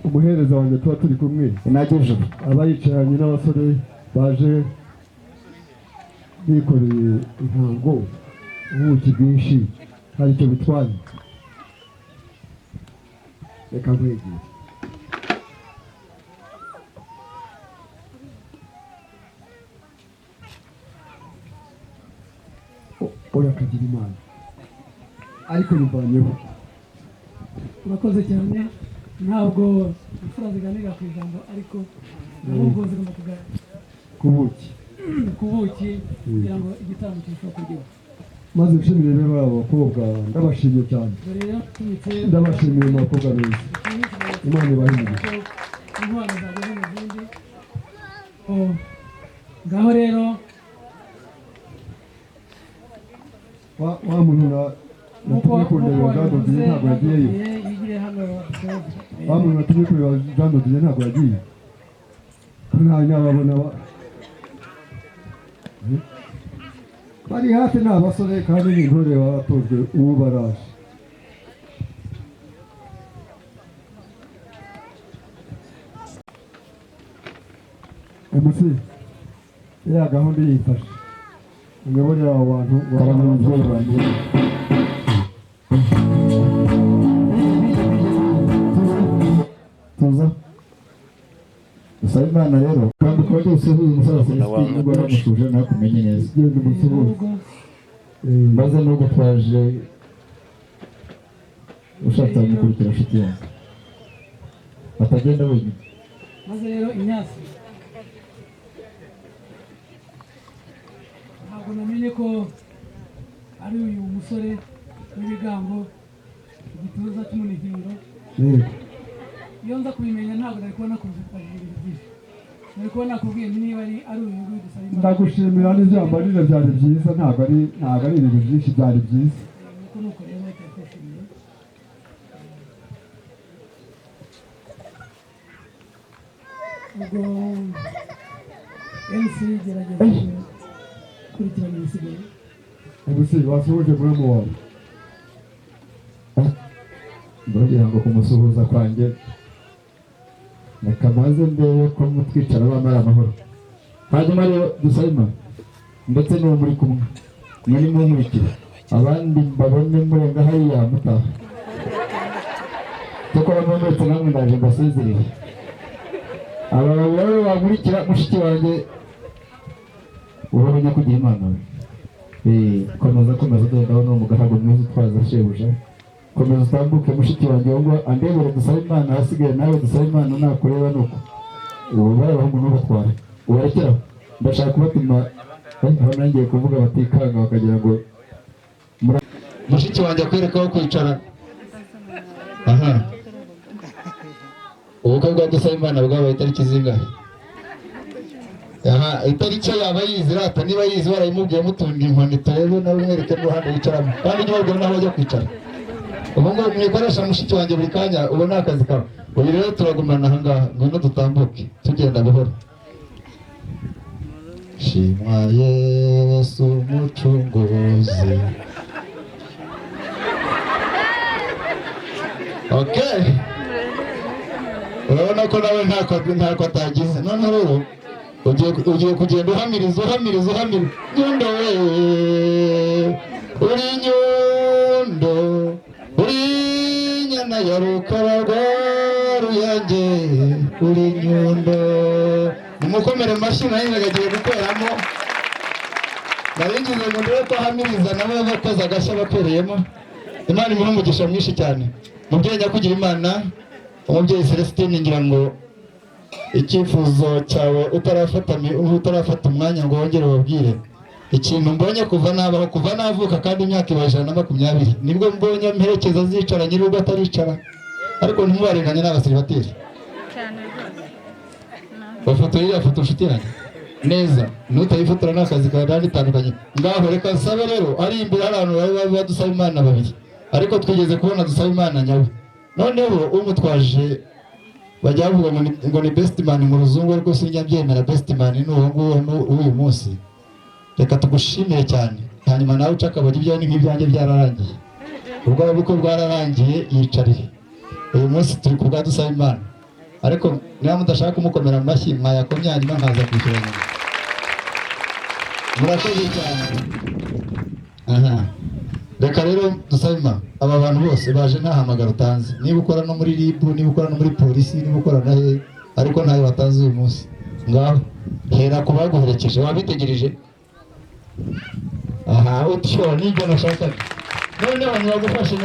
umuhereza wanjye tuba turi kumwe Inagije. aba yicaranye n'abasore baje bikoreye intango, ubuki bwinshi, hari icyo bitwaye? Reka nkwegere. Urakagira Imana, ariko bivanyeho. Urakoze cyane. Ntabwo imfura ziganira ku ijambo, ariko ahubwo zigomba kuganira ku buki. Ku buki, kugira ngo igitaramo kirusheho kuryoha. Maze nshimire rero aba bakobwa, ndabashimiye cyane. Dore rero tumitse. Ndabashimiye mu bakobwa beza, Imana ibahe umugisha. Inkwano zageze mu zindi. Oh, ngaho rero. Wa muntu Nk'uko natumye nk'uko kundeba Jean wabivuze, Dodier ntabwo yagiyeyo. Yigire hano. Wa muntu natumye kureba Jean Dodier ntabwo yagiye, ko nta nyababona bari hafi. Ni abasore kandi ni intore, baratojwe, ubu baraje. MC, iriya gahunda yifashe uyoborera abo bantu. Karame, mubyeyi wanjye. Tuza dusaba Imana rero kandi uko byose. Uyu musaza Celestin, nubwo waramushuje, nawe kumenye neza. Genda umusuhuze. Maze nubwo twaje, ushatse wamukurikira, nshuti yanjye, atagenda wenyine. Maze rero imyasi, ntabwo namenye ko ari uyu musore w'ibigango, igituza cy'umunihiro. Iyo nza kubimenya, ntabwo nari kubona nakubajije ibintu byinshi, nari kuba nakubwiye nti niba ari uyu nguyu dusaba Imana. Ndagushimira n'ibyo wambarira byari byiza, ntabwo ari ibintu byinshi, byari byiza. Nuko nuko rero turakwishimiye. Ubwo MC, gerageza gukurikirana ibisigaye. MC, wasuhuje muramu wawe. Ndagira ngo kumusuhuza kwanjye, reka maze ndebe ko mutwicara bamara amahoro. Hanyuma rero dusabe Imana ndetse n'uwo muri kumwe, muri munkurikire, abandi mbabone murenga hariya mutaha. Cyakora mwese namwe ndaje mbasezerere. Aba rero bankurikira, mushiki wanjye, wowe nyakugira Imana we. Komeza, komeza, dore ndabona uwo mugaragu mwiza utwaza shebuja. Komeza utambuke, mushiki wanjye, wowe andebere dusabe Imana, ahasigaye nawe dusabe Imana nakureba. Nuko ubu bari abahungu ntubatware, ubarekeraho. Ndashaka kubatuma aho nangiye kuvuga batikanga bakagira ngo mushiki wanjye akwereka aho kwicara. Aha, ubukwe bwa Dusabimana bwabaye itariki zingahe? Aha, itariki yaba yizi rata, niba yizi warayimubwiye, mutunga inkoni turebe, nawe umwereke n'uruhande yicaramo, kandi ujye ubabwira n'aho bajya kwicara. Ubu ngubu mwikoresha mushiki wanjye buri kanya, ubu ni akazi kawe. Uyu rero turagumana aha ngaha, ngwino dutambuke tugenda buhoro. Shimwa Yesu Umucunguzi. Okay, urabona ko nawe ntako atagize. Noneho rero ugiye kugenda uhamiriza, uhamiriza, uhamiriza. Nyundo we, uri nyundo, uri nyana ya Rukara rwa Ruyange, uri nyundo. Nimukomere amashyi. Nayo agiye gukoramo, nari ngize ngo ndebe ko ahamiriza nabo bakoze agashya bakoreyemo. Imana imuhe umugisha mwinshi cyane. Mubyeyi nyakugira Imana, umubyeyi Celestine, ngira ngo icyifuzo cyawe utarafata umwanya ngo wongere ubabwire ikintu mbonye kuva nabaho, kuva navuka, kandi imyaka ibaye 120, nibwo mbonye mperekeza zicara nyir'urugo ataricara. Ariko ntimubarenganye, n'abasiribateri bafotora iriya foto, nshuti yanjye, neza. Nutayifotora ni akazi kawe kandi bitandukanye. Ngaho reka nsabe rero, ari imbere hari abantu bari badusaba Imana babiri, ariko twigeze kubona dusaba Imana nyawe. Noneho umutwaje bajya bavuga ngo ni best man mu ruzungu, ariko sinjya mbyemera. Best man ni uwo nguwo w'uyu munsi. Reka tugushimire cyane, hanyuma nawe uca akabari. Ibyawe ni nk'ibyanjye, byararangiye, ubwo bukwe bwararangiye, yicarire. Uyu munsi turi ku bwa dusaba Imana, ariko niba mudashaka kumukomera amashyi, mwayakomye, hanyuma nkaza kwishyura nyuma. Murakoze cyane. Aha, reka rero dusabe Imana. Aba bantu bose baje nta hamagaro utanze, niba ukora no muri RIB, niba ukora no muri polisi, niba ukora na he, ariko ntayo watanze uyu munsi. Ngaho hera ku baguherekeje, wabitegereje. Aha, utyo nibyo nashakaga. Noneho ntibagufashe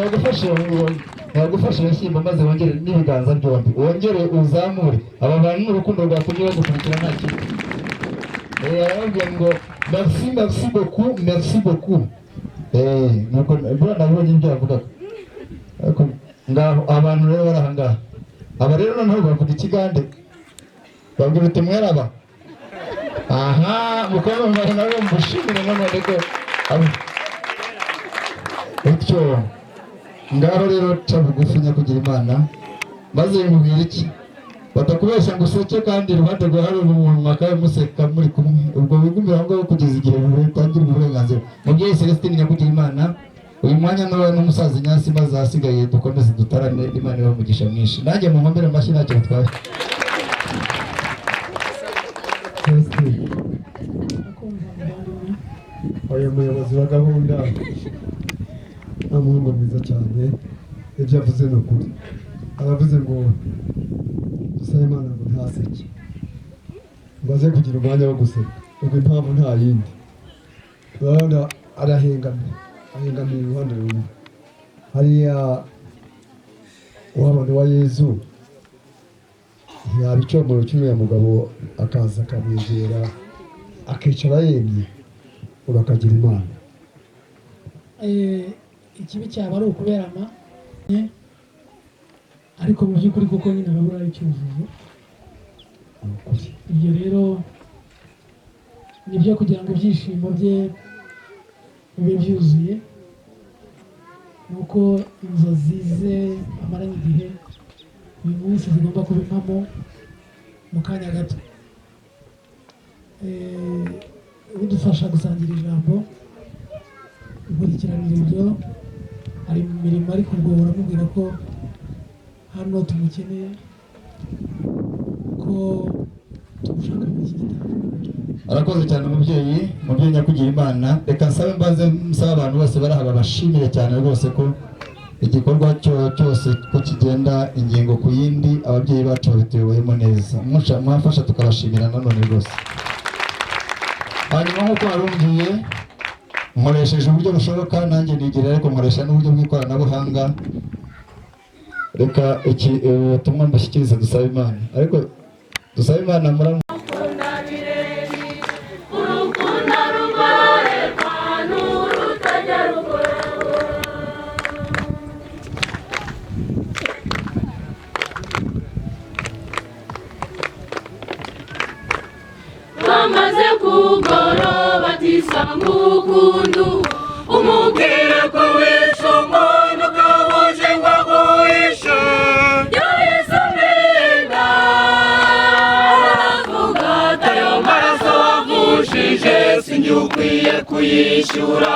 ibishyimbo, maze wongere n'ibiganza byombi, wongere uzamure. Aba bantu ni urukundo rwatumye bagukurikira, nta kintu. Arababwira ngo merci, merci beaucoup, merci beaucoup. Nuko buriya nabonye ibyo yavugaga. Ariko ngaho abantu rero bari aha ngaha, aba rero noneho bavuga ikigande, babwira uti mweraba aha mukobwa nawe mushimire none ko Utyo ngaho rero ca bugufi nyakugira Imana, maze bimubwira iki? Batakubeshya ngo useke, kandi iruhande rwa hari umuntu mwakabaye museka muri kumwe. Ubwo wigumira aho ngaho kugeza igihe bitangira uburenganzira. Mubyeyi Celestine nyakugira Imana, uyu mwanya n'uwawe n'umusaza Ignace, maze ahasigaye dukomeze dutarame. Imana ibahe umugisha mwinshi. Nanjye munkomere amashyi, ntacyo bitwaye. Celestine, Akumva muvandimwe. Uyu muyobozi wa gahunda ni umuhungu mwiza cyane. Ibyo avuze ni ukuri. Aravuze ngo dusabe Imana ngo ntaseke, ngo aze kugira umwanya wo guseka. Ubwo impamvu nta yindi, urabona arahengamye, ahengamiye uruhande rumwe hariya. Wabona wa Yezu ntiyaba icyomoro cy'uriya mugabo, akaza akamwegera, akicara yemye, ubu akagira Imana. Ikibi cyaba ari ukuberama, ariko mu by'ukuri kuko nyine arabura icyuzuzo. Ni ukuri. Ibyo rero nibyo kugira ngo ibyishimo bye bibe byuzuye, ni uko inzozi ze amaranye igihe uyu munsi zigomba kuba impamo mu kanya gato. Udufasha gusangira ijambo, gukurikiranira ibyo, ari mu mirimo, ariko ubwo uramubwira ko hano tumukeneye, ko tumushaka muri iki gitaramo. Arakoze cyane umubyeyi, umubyeyi nyakugira Imana. Reka nsabe, mbanze nsaba abantu bose bari aha babashimire cyane rwose ko igikorwa cyose ko kigenda ingingo ku yindi, ababyeyi bacu babituyoboyemo neza. Mwafasha tukabashimira nanone rwose. Hanyuma nk'uko warumbwiye, nkoresheje uburyo bushoboka nanjye nigira, ariko nkoresha n'uburyo bw'ikoranabuhanga. Reka iki ubutumwa mbashyikirize dusabe Imana, ariko dusabe Imana muramu. Urukundo rugororerwa n'urutajya rugororwa. Bamaze kugoroba tisanga ukundu, umubwire ko wishe umuntu ukabuje ngo aguhishe. Yahise amena, aravuga ati ayo maraso wavushije sinjye ukwiye kuyishyura.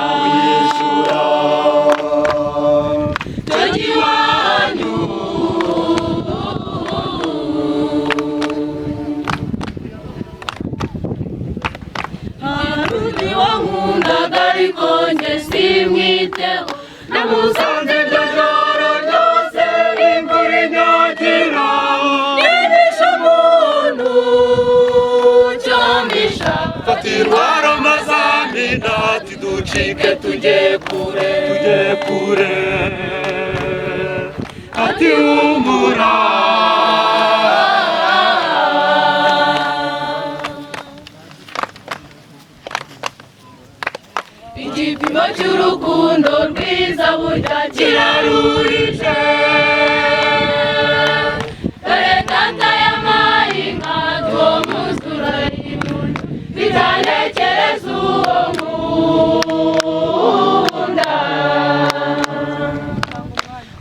Cyo iwanyu. Harundi wankundaga ariko njye simwiteho, namusanze iryo joro ryose imvura inyagira, nihishe umuntu cyomisha Fata intwaro mazamina ducike tujye kure, tujye kure. Ati humura. Igipimo cy'urukundo rwiza burya kirarurije. Dore data yampaye inka, uwo munsi urayimuye, bizanekereza uwo nkunda.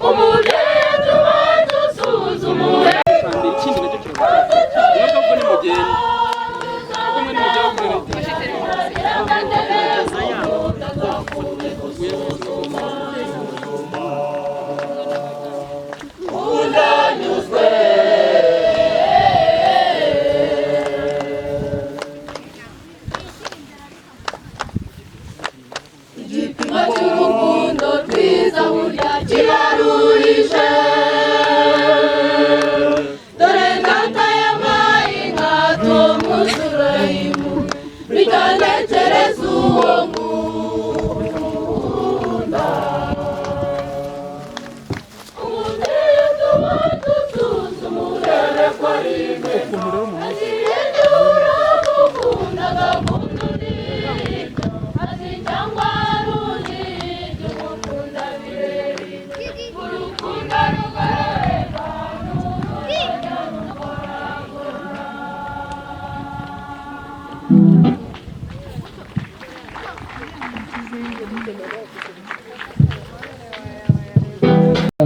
Umubyeyi tubanza usuzumure. Ikindi nacyo kiraza, niyo mpamvu nimugenda kuko mwe nimugera kuri leta. Undanyuzwe. Igipimo cy'urukundo rwiza burya kirarurije. Dore data yampaye inka, uwo munsi urayimu, bitantekereza.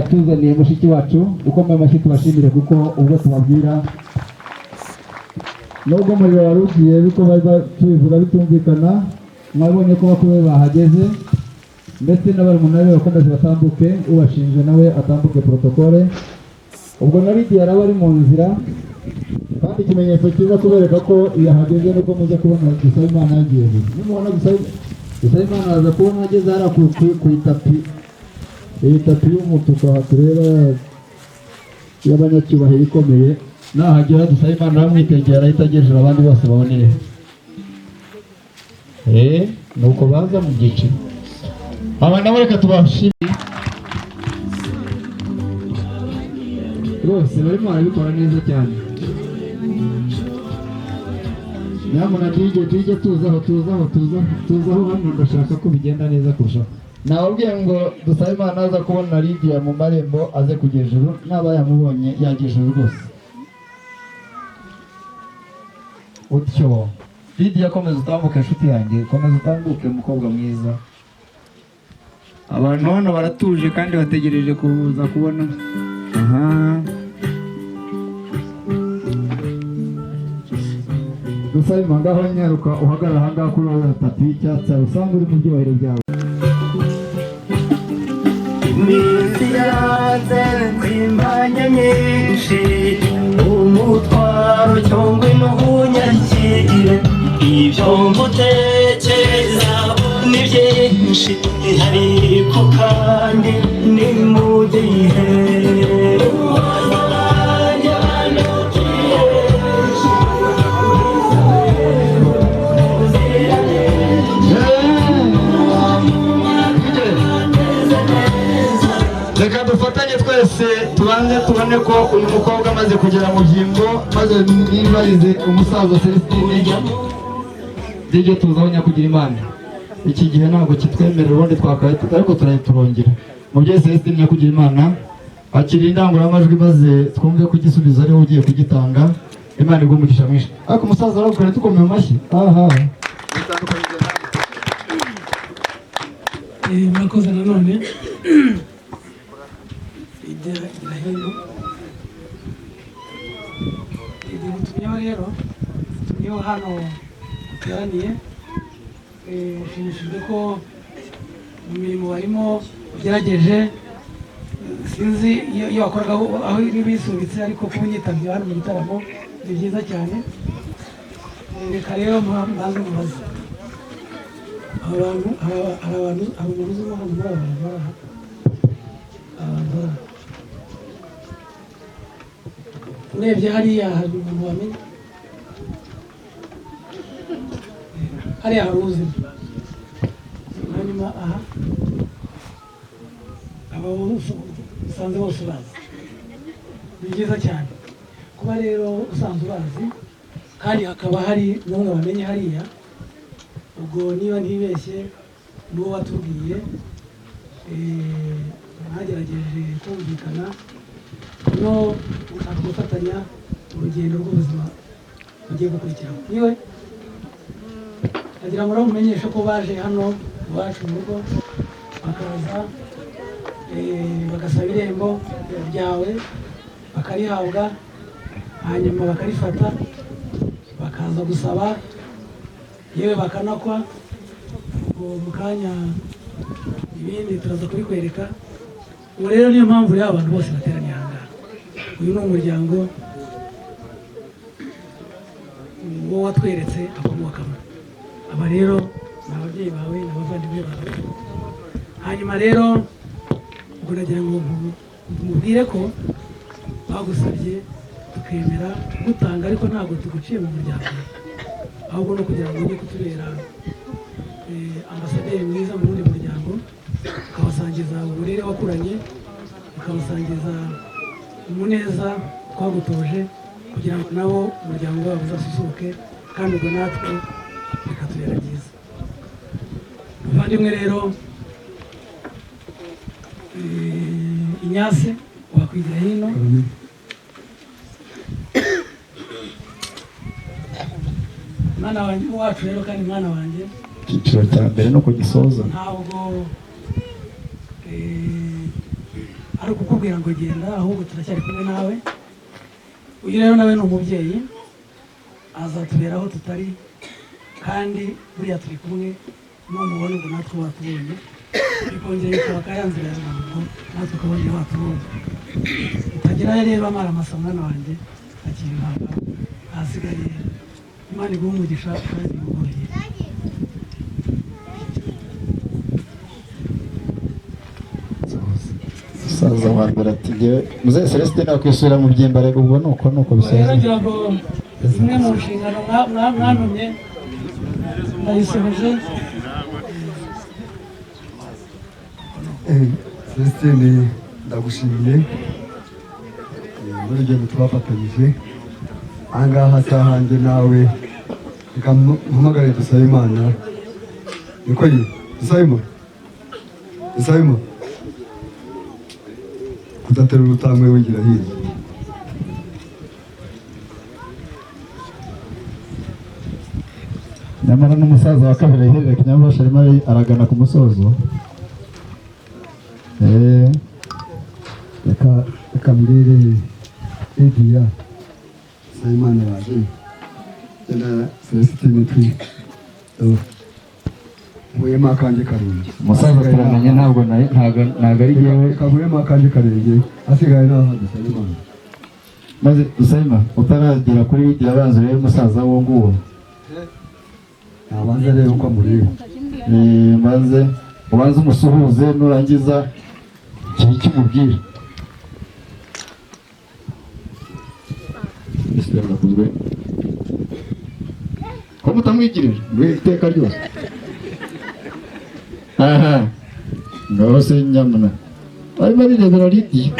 yatuzaniye mushiki wacu. Ukomeye amashyi tubashimire, kuko ubwo tubabwira nubwo umuriro wari ugiye, ariko bari tubivuga bitumvikana. Mwabonye ko bakuru be bahageze, ndetse n'abarumuna be bakomeze batambuke, ubashinzwe nawe atambuke protocole. Ubwo na Lidiya araba ari mu nzira, kandi ikimenyetso cyiza kubereka ko yahageze nuko muza kubona Dusabimana yagiye. Nimubona Dusabimana araza kubona ageze hariya ku itapi, iyi tapi y'umutuku aha tureba y'abanyacyubahiro ikomeye. Nahagera Dusabimana aramwitegera, arahita agejejwe, abandi bose babonere. Nuko baza mu byiciro. Aba nabo reka tubashimire rwose, barimo barabikora neza cyane. Nyamuna DJ, DJ, tuzaho, tuzaho, tuzaho, tuzaho hano, ndashaka ko bigenda neza kurushaho. Nababwiye ngo dusabe Imana aza kubona Lydia mu marembo aze kugera ijuru, naba yamubonye yagera ijuru rwose. Utyo Lydia, komeza utambuke inshuti yanjye, komeza utambuke mukobwa mwiza. Abantu hano baratuje kandi bategereje kuza kubona. Aha dusabe ngaho, nyaruka uhagarara aha ngaha kuri uriya tapi y'icyatsi, usanga uri mu byubahiro byawe. Iminsi yanze kwimbanya myinshi, umutwaro cyangwa n'ubunyakire, ibyo ngutekereza ni byinshi, ariko kandi ni mu gihe. Reka dufatanye twese tubanze tubone ko uyu mukobwa amaze kugera mu byimbo, maze nibarize umusaza Celestine. DJ, tuzaho nyakugira Imana. Iki gihe ntabwo kitwemerera, ubundi twakaye ariko turayiturongera. Mubyeyi Celestine nyakugira Imana, akira indangururamajwi maze twumve ko igisubizo ariwe ugiye kugitanga. Imana iguhe umugisha mwinshi. Ariko umusaza arabukora tukomeye amashyi. Aha. Murakoze nanone. Igira hino. Igihe mutumyeho rero, mutumyeho hano duteraniye, nshimishijwe ko mu mirimo barimo ugerageje. Sinzi iyo wakoraga aho bisubitse, ariko kuba unyitabye hano mu gitaramo ni byiza cyane. Reka rero mbanze mubaze abantu, hari abantu, hari umuntu uzimo hano muri aba bantu bari aha? Abantu bari aha, urebye hariya hari umuntu wamenya? Hariya hari uzima, hanyuma aha aba usanze bose ubazi. Ni byiza cyane kuba rero usanzwe ubazi, kandi hakaba hari n'umwe wamenye hariya. Ubwo niba ntibeshye n'uwo watubwiye, mwagerageje kumvikana no gushaka gufatanya urugendo rw'ubuzima bugiye gukurikiraho. Niwe nagira ngo mumenyeshe ko baje hano iwacu mu rugo, bakaza bagasaba irembo ryawe, bakarihabwa, hanyuma bakarifata, bakaza gusaba, yewe bakanakwa. Ubwo mu kanya ibindi turaza kubikwereka. Ubu rero niyo mpamvu rero abantu bose bateraniye aha ngaha. Uyu ni umuryango uwo watweretse akomokamo. Aba rero ni ababyeyi bawe, ni abavandimwe bawe. Hanyuma rero ubwo nagira ngo mubwire ko bagusabye tukemera gutanga, ariko ntabwo tuguciye mu muryango, ahubwo no kugira ngo ujye kutubera ambasaderi mwiza mu wundi muryango, ukabasangiza uburere wakuranye, ukabasangiza umuneza twagutoje, kugira ngo nabo umuryango wabo uzasusuruke, kandi ubwo natwe bikatubera byiza. Muvandimwe rero, Inyase wakwigira hino. Mwana wanjye wacu rero, kandi mwana wanjye, icyiciro cya mbere no kugisoza. Ntabwo Ari ukukubwira ngo genda, ahubwo turacyari kumwe nawe. Uyu rero nawe ni umubyeyi, azatubera aho tutari, kandi buriya turi kumwe. Numubona ubwo natwe watubonye, bikongera bikaba ka ya nzira ya muntu, natwe ukabona watubonye. Utagerayo rero amara masa, mwana wanjye, akira impamba. Ahasigaye Imana iguhe umugisha kandi iguhoreye. Musaza wa mbere ati ngewe muzehe Celestin nakwisubira mu byimbarego. Ubwo nuko Rero bisoza. Ngira ngo zimwe mu nshingano mwantumye ndayisohoje. Celestine, ndagushimiye muri urugendo twafatanyije ahangaha. Si ahanjye nawe, reka mpamagare dusabe Imana. Niko ye, Dusabimana, Dusabimana, kudatera urutambwe wigira hirya. Nyamara n'umusaza wa kabiri ahererekanya arimo aragana ku musozo. Reka mbwire Lidiya, Dusabimana yaje, genda Celestine, twi nkuyemo akanjye karenge. Umusaza turamenye, ntabwo ntabwo ari jyewe. Reka nkuyemo akanjye karenge, asigaye naho Dusabimana. Maze Dusabima, utaragera kuri Lidiya, abanza urebe umusaza wo nguwo. Nabanza arebe uko amureba. Maze ubanze umusuhuze, nurangiza ikintu kimubwira. Murakozwe ko mutamwigirira ngo iteka ryose. Aha ngaho se nyamuna arimo arirebera Lidiya,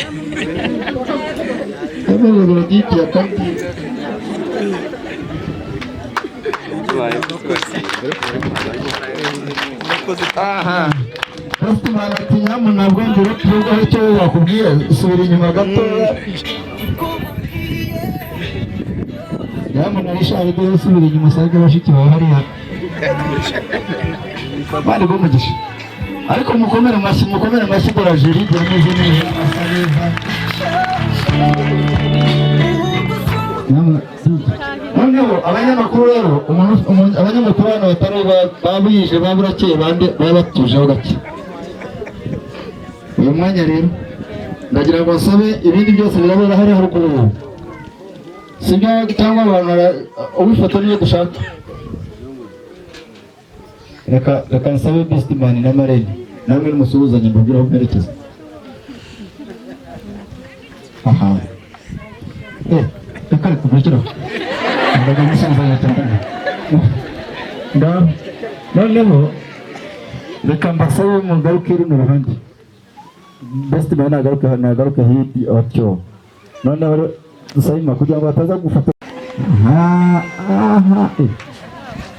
arimo arirebera Lidiya kandi. Aha Bafite ati nyamuna bwongere tuvuge icyo wakubwira, subira inyuma gatoya. Nyamuna Richard, dore subira inyuma usange bashiki bawe hariya bari bw'umugisha. Ariko mukomere amashyi, mukomere amashyi. Dore jeri, dore ameze neza, asa neza. Noneho abanyamakuru rero, abanyamakuru hano batari babwije, baburakeye, bande baba batujeho gake. Uyu mwanya rero ndagira ngo nsabe, ibindi byose birabera hariya haruguru, sibyo? Cyangwa abantu uwifata niyo dushaka. Reka nsabe Bestimani na Marene, namwe nimusuhuzanye, mbabwire aho mperekeza. Aha, reka murekeraho, ndaga musuhuzanya cyane ngaho. Noneho reka mbasabe mugaruke runo ruhande. Bestimani nagaruke hirya atyo. Noneho dusabima kugira ngo bataza gufata. Aha, aha,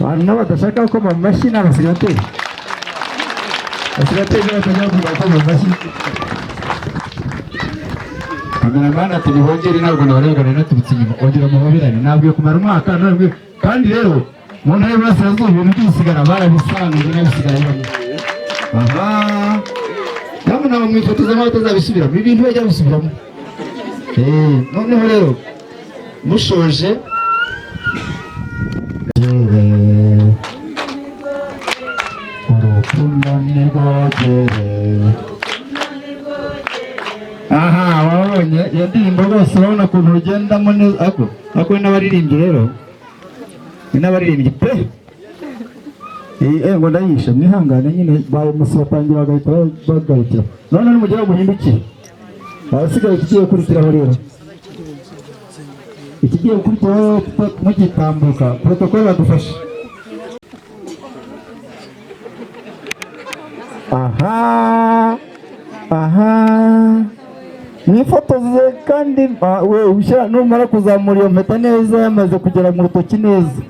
abantu nabo badashaka gukoma mu mashyi ni abasigateri. Abasigateri nibo batajya bakunda gukoma mu mashyi. Kameramani ati nibongere, ntabwo nabarebaga, nari naturutse inyuma. Ongera muhoberane. Nabwiye kumara umwaka nabwiye. Kandi rero mu ntara y'Iburasirazuba ibintu by'ubusigara barabisanzwe n'abisigara bamwe. Aha nyamuna bamwifotoza nk'aho batazabisubiramo, ibintu bajya bisubiramo. Noneho rero mushoje, urukundo ni rwogere. Aha wabonye iyo ndirimbo rwose, urabona ukuntu rugendamo neza. Ariko ni n'abaririmbyi rero, ni n'abaririmbyi pe. Ngo ndayishe, mwihangane nyine, bamusi batangira bagahita bagarukira. None nimugera muhindukire, ahasigaye ikigiye gukurikiraho rero, ikigiye gukurikiraho mugitambuka, protocole badufashe. Aha mwifotoze kandi we ushyira, numara kuzamura iyo mpeta neza, yamaze kugera mu rutoki neza.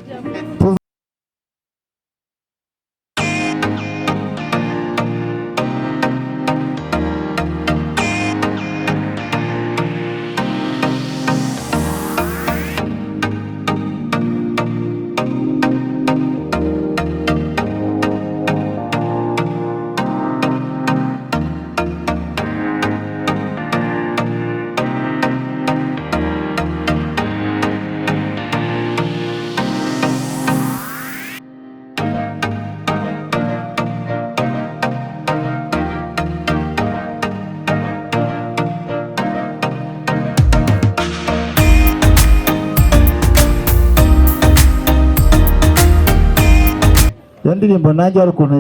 Iyo ndirimbo nanjye hari ukuntu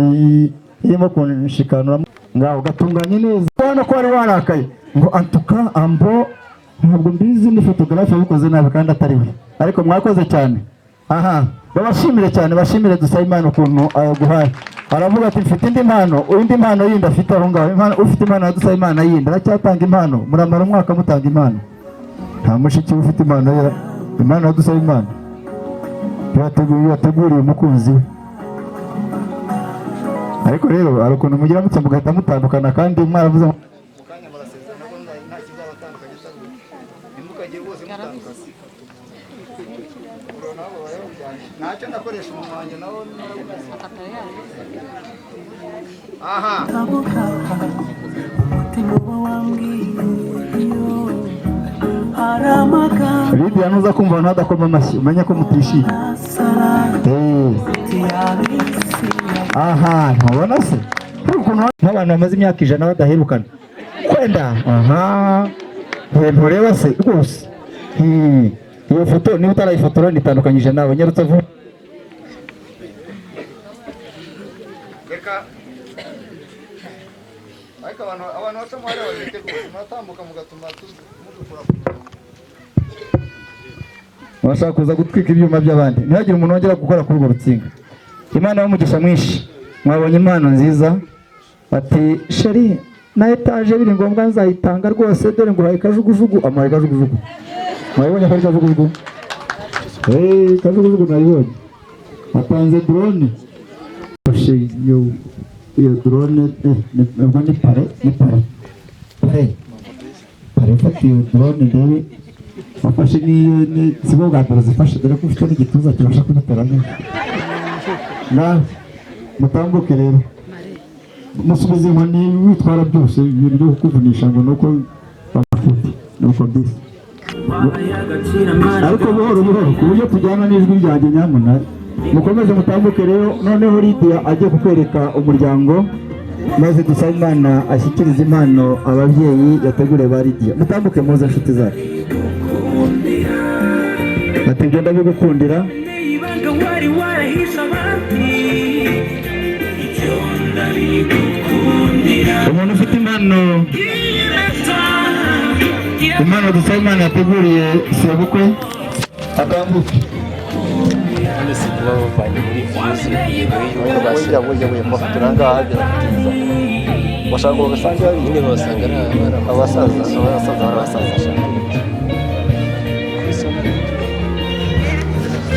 irimo kunshikanura. Ngaho gatunganye neza, ubona ko wari warakaye ngo antuka ambo, ntabwo mbizi, ni photographe yabikoze nabi kandi atari we. Ariko mwakoze cyane. Aha babashimire cyane, bashimire Dusabimana ukuntu ayaguhaye. Aravuga ati mfite indi mpano, indi mpano yindi afite aho ngaho. Impano, ufite impano ya Dusabimana yindi aracyatanga impano. Muramara umwaka mutanga impano. Nta mushiki we ufite impano ya impano ya Dusabimana yateguriye umukunzi we. Ariko rero hari ukuntu mugira mutya mugahita mutandukana kandi mwaravuze ngo mukanya murasezerana ko nta kizabatandukanya, ntimukajye bose mutandukana. Ntacyo ndakoresha umunwa wanjye nawo. Aha. Umutima uba wambwiye hari amagambo. Lidiya, nuza kumva abantu badakoma amashyi, umenye ko mutishimye. Aha ntubona se hari ukuntu nk'abantu bamaze imyaka 100 badaherukana kwenda? Aha ntureba se rwose? Iyo foto niba utarayifotora nitandukanyije nawe, nyarutse vuba. Reka ariko abantu bacamo hariya babireke rwose, muratambuka mugatuma mudukura ku murongo. Bashaka kuza gutwika ibyuma by'abandi. Ntihagire umuntu wongera gukora kuri urwo rutsinga. Imana y'umugisha mwinshi, mwabonye impano nziza. Ati chéri, na etaje biri ngombwa nzayitanga rwose, dore nguhaye kajugujugu. Amuhaye kajugujugu. Mwabonye ko ari kajugujugu? Kajugujugu nayibonye. Atanze drone. Fashe iyo drone, ubwo ni pare, ni pare pare pare. Fata iyo drone ndebe. Wafashe n'iyo ni sibwo bwa mbere zifashe, dore ko ufite n'igituza kibasha kudutera neza. Nawe mutambuke rero, musubize inkoni witwara byose, ibintu byo kukuvunisha ngo nuko bafite nuko bisi. Ariko buhoro buhoro, ku buryo tujyana n'ijwi ryanjye. Nyamuna mukomeze mutambuke rero. Noneho Lidiya ajye kukwereka umuryango, maze dusabe Imana ashyikirize impano ababyeyi yateguriye ba Lidiya. Mutambuke muze, inshuti zacu. Ati ibyo ndabigukundira. Ibanga wari warahishe abandi, ibyo ndabigukundira. Umuntu ufite impano dusaba Imana yateguriye sebukwe atambuke. None se kuba bavanye muri views nyuma y'uko Oya, oya, oya, mafotora ngaha biratinza. Bashaka ngo basange hari nyine basanga ari abana. Abasaza, abasaza, barabasaza sha.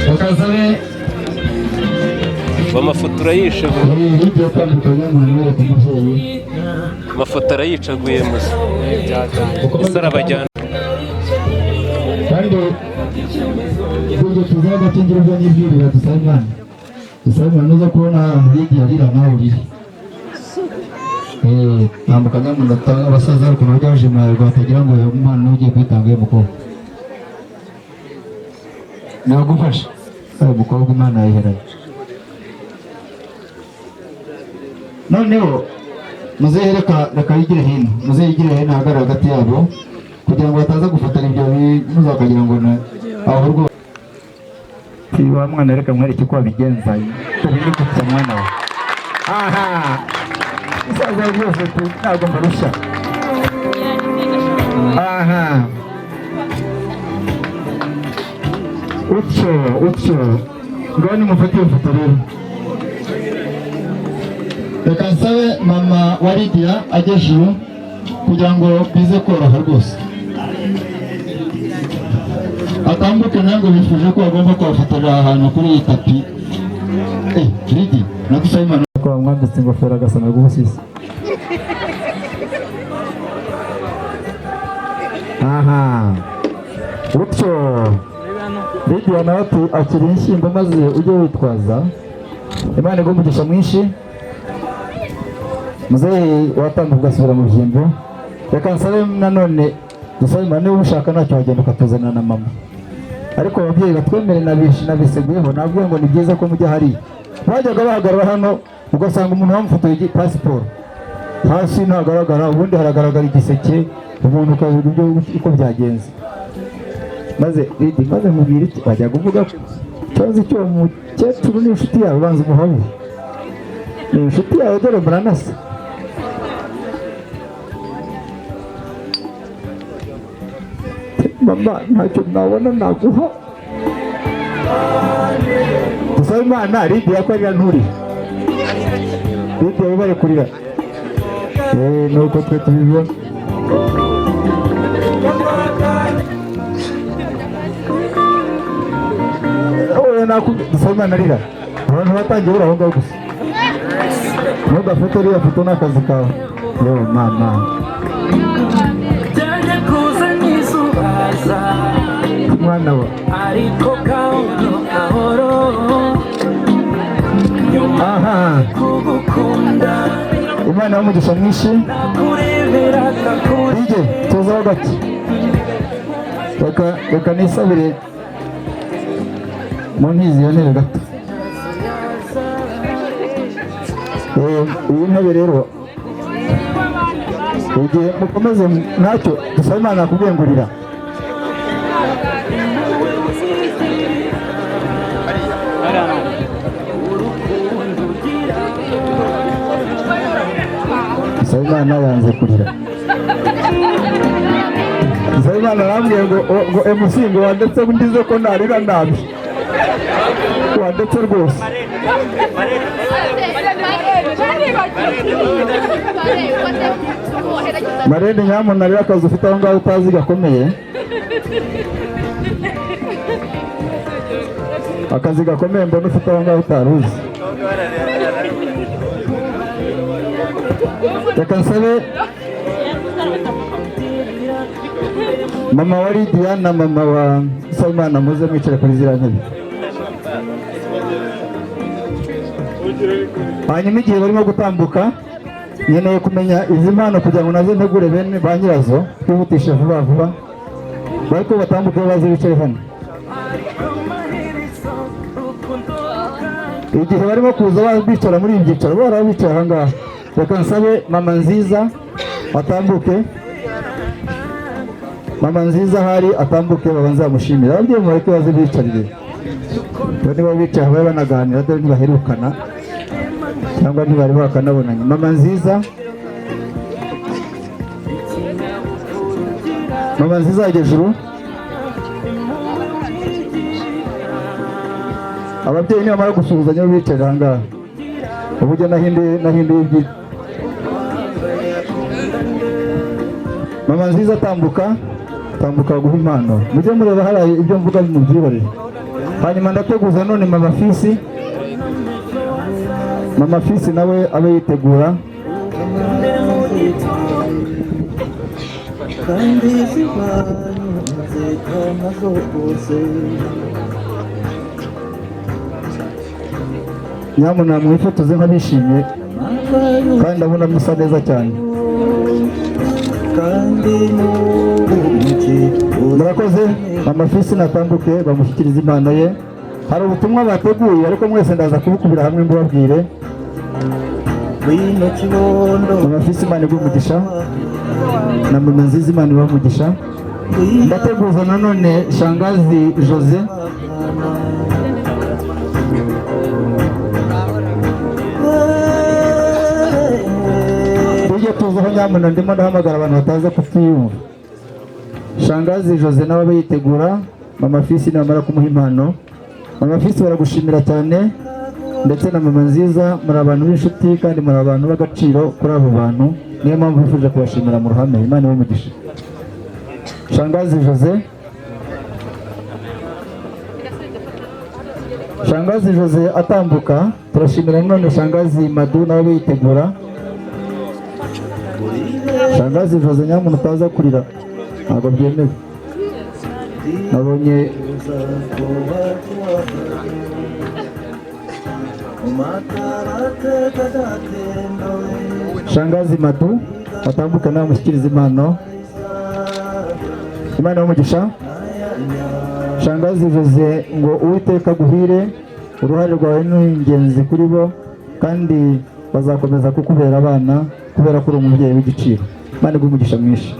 Bakazabe. Amafoto urayishe. Lidiya atandukanye umuntu wereka umubyeyi. Amafoto arayicaguye musa ese arabajyana. Kandi ibyo tuzi agakingirizo n'ibyurira. Dusaba Imana, dusaba Imana, uza kubona ahantu Lidiya arira nawe urire. Tambuka nyamunota. Abasaza hari ukuntu bajya bashimirwa, batagira ngo uyu mwana niwe ugiye kwitanga. Uyu mukobwa nagufasha, uyu mukobwa Imana yayiheranye. Noneho muzehe reka yigire hino, muzehe yigire hino, ahagarare hagati yabo kugira ngo bataza gufatana ibyo muzakagira ngo na aho rwose. Wa mwana, reka mwereke uko wabigenza. Ubu ni gutya mwana we. Aha musaza rwose ntabwo mbarusha. Aha utyo utyo, ngaho nimufate iyo foto rero. Reka nsabe mama wa Lidiya ajye ejuru kugira ngo bize koroha rwose, atambuke. Nawe ngo bifuje ko bagomba kubafotorera ahantu kuri iyi tapi. Lidi nadusaba Imana ko bamwambitse ingofero agasa na rw'ubusisi. Aha utyo, Lidiya nawe ati akira inshyimbo maze ujye witwaza. Imana iguhe umugisha mwinshi. Muzehe watambuka ugasubira mu byimbo. Reka nsabe nanone dusabe Imana, niba ushaka ntacyo wagenda ukatuzanira na mama. Ariko ababyeyi batwemere, nabiseguyeho, nabwiye ngo ni byiza ko mujya hariya. Bajyaga bahagarara hano ugasanga umuntu bamufotoye pasiporo hasi ntagaragara, ubundi haragaragara igiseke, umuntu ukavuga ibyo uko byagenze. Maze Lidi, maze nkubwira iki, wajyaga uvuga ko ikibazo cy'uwo mukecuru n'inshuti yawe, banza umuhobere. Ni inshuti yawe, dore muranasa. Mama, ntacyo nabona naguha. Dusaba Imana Lidiya ko arira nturire. Lidiya wibare kurira. Nuko twe tubibona. Oya, dusaba Imana arira. Abantu batangiye uri aho ngaho gusa. Ntugafate iriya foto, ni akazi kawe. Yo mama. Byajya kuza n'izubaza. Mwana wa. Ariko gahoro gahoro nyuma Aha. kugukunda. Imana y'umugisha mwinshi. Nakurebera kakure. DJ, tuzaho gake. Reka nisabire mu ntizi iyo ntebe gato. Iyi ntebe rero igihe mukomeze ntacyo dusaba Imana nakubwiye ngo urira. Nsabimana yanze kurira. Nsabimana arambwiye ngo MC ngo wandetse ndize ko narira nabi. Wandetse rwose. Marene, nyamunara rero akazi ufite aho ngaho utazi gakomeye. Akazi gakomeye mbona ufite aho ngaho utari uzi. Reka nsabe mama wa Lidiya na mama wa Nsabimana muze mwicare kuri ziriya ntebe. Hanyuma igihe barimo gutambuka, nkeneye kumenya izi mpano kugira ngo nazo ntegure bene ba nyirazo, twihutishe vuba vuba. Bariko batambuke baze bicare hano. Igihe barimo kuza bicara muri ibi byicaro, bahora bicara aha ngaha. Reka nsabe mama Nziza atambuke. Mama Nziza ahari atambuke, babanze bamushimire. Ababyeyi mureke baze bicarire. Dore niba bicaye babe banaganira, dore ntibaherukana cyangwa ntibari bakanabonanye. Mama Nziza, mama Nziza hejuru. Ababyeyi nibamara gusuhuzanya bicarira aha ngaha. Uburyo nahinduye ibyi. Mama Nziza tambuka, tambuka guha impano. Mujye mureba hariya ibyo mvuga mubyihorere. Hanyuma ndateguza none mama Fisi. Mama Fisi nawe abe yitegura. Nyamuna mwifotoze nk'abishimye kandi ndabona musa neza cyane. Murakoze. Mama Fisi natambuke bamushyikirize impano ye. Hari ubutumwa bateguye ariko mwese ndaza kubukubira hamwe mbubabwire. Mama Fisi, Imana iguhe umugisha, na mama Nziza Imana ibahe umugisha. Ndateguza nanone Shangazi Jose. Tujye tuzaho nyamuna, ndimo ndahamagara abantu bataza kutiyumva. Shangazi Jose nawe abe yitegura. Mama Fisi namara kumuha impano. Mama Fisi baragushimira cyane, ndetse na mama Nziza, muri abantu b'inshuti kandi muri abantu b'agaciro kuri abo bantu, niyo mpamvu bifuje kubashimira mu ruhame. Imana ibahe umugisha. Shangazi Jose, Shangazi Jose atambuka. Turashimira none Shangazi Madu nawe abe yitegura. Shangazi Jose, nyamuntu utaza kurira ntabwo byemewe. Nabonye Shangazi Madu atambuka nawe amushyikiriza impano. Imana y'umugisha. Shangazi Jose ngo Uwiteka aguhire, uruhare rwawe ni ingenzi kuri bo kandi bazakomeza kukubera abana kubera ko uri umubyeyi w'igiciro. Imana iguhe umugisha mwinshi.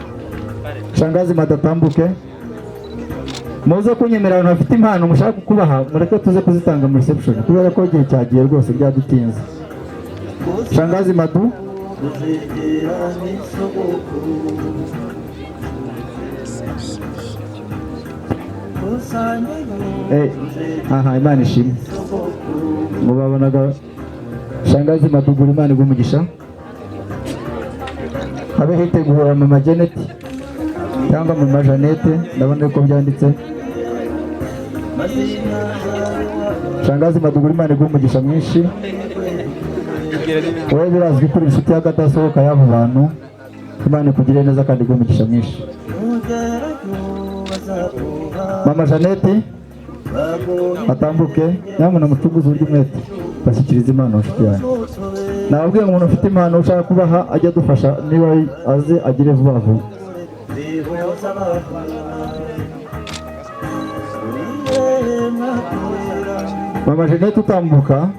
Shangazi Madu atambuke. Muze kunyemera abantu bafite impano mushaka kubaha, mureke tuze kuzitanga muri reception kubera ko igihe cyagiye rwose byadutinze. Shangazi Madu. Aha, Imana ishimwe. Ngo babonaga Shangazi Madugura, Imana iguhe umugisha. Habe hitegura Mama Janet cyangwa Mama Jeannette, ndabona uko byanditse. Shangazi Madugura, Imana iguhe umugisha mwinshi. Wowe birazwi ko uri inshuti y'akadasohoka y'abo bantu. Imana ikugirire neza kandi iguhe umugisha mwinshi. Mama Jeannette atambuke, nyamuna mucunguze uburyo umwete bashyikiriza impano inshuti yanjye. Nababwiye ngo umuntu ufite impano ushaka kubaha ajye adufasha, niba aze agire vuba vuba. Mama Jeannette utambuka,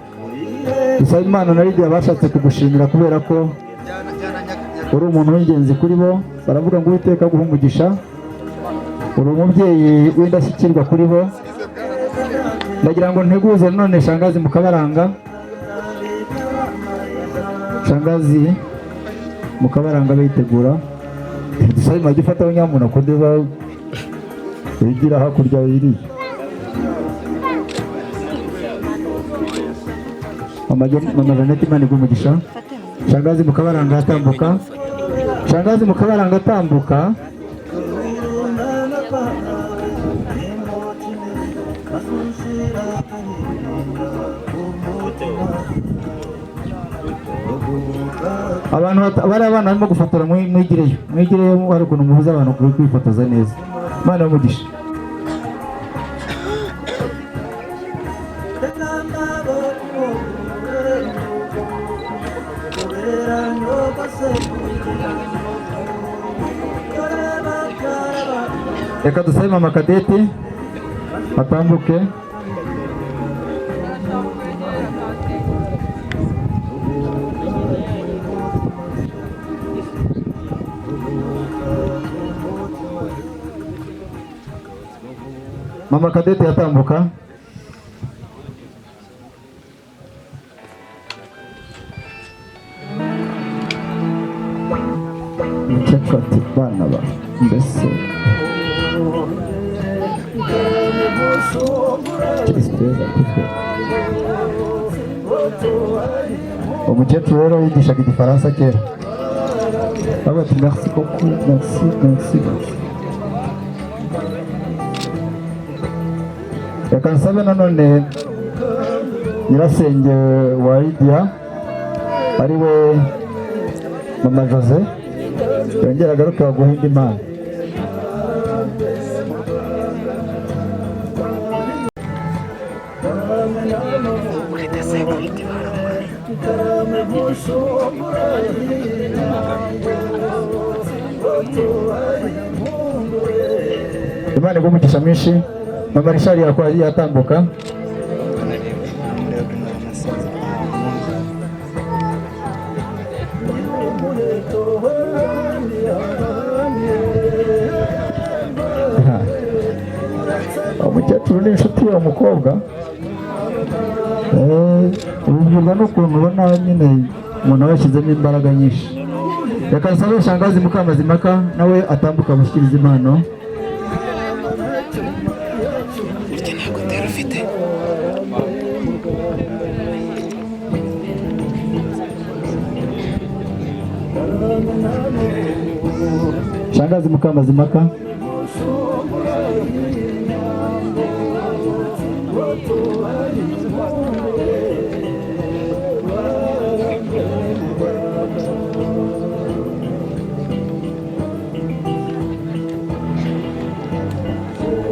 dusaba Imana na Lydia bashatse kugushimira kubera ko uri umuntu w'ingenzi kuri bo. Baravuga ngo Uwiteka aguhe umugisha, uri umubyeyi w'indashyikirwa kuri bo. Ndagira ngo nteguze none Shangazi Mukabaranga. Shangazi Mukabaranga bitegura. Dusabe imajya ufataho nyamuntu ko ndeba wigira hakurya iriya. Mama Jeannette, Imana iguhe umugisha. Shangazi Mukabaranga atambuka. Shangazi Mukabaranga atambuka. Abantu bari abana barimo gufotora, mwigireyo mwigireyo, hari ukuntu muhuza abantu kwifotoza neza. Imana y'umugisha. Reka dusabe Mama Kadete atambuke. Mama Kadete yatambuka. Umukecuru ati bana ba mbese umukecuru rero yigishaga igifaransa kera. Bavuga ati merci beaucoup, merci, merci, merci. Reka nsabe nanone nyirasenge wa Lydia ari we Mama Jose yongera agaruke baguhe indi mpano. Imana iguhe umugisha mwinshi. Mama Richard yatambuka. Umukecuru ni inshuti y'uwo mukobwa. Ubibwirwa n'ukuntu ubona nyine umuntu aba yashyizemo imbaraga nyinshi. Reka nsabe Shangazi Mukamazimaka nawe atambuka amushyikirize impano. Shangazi Mukamazimaka.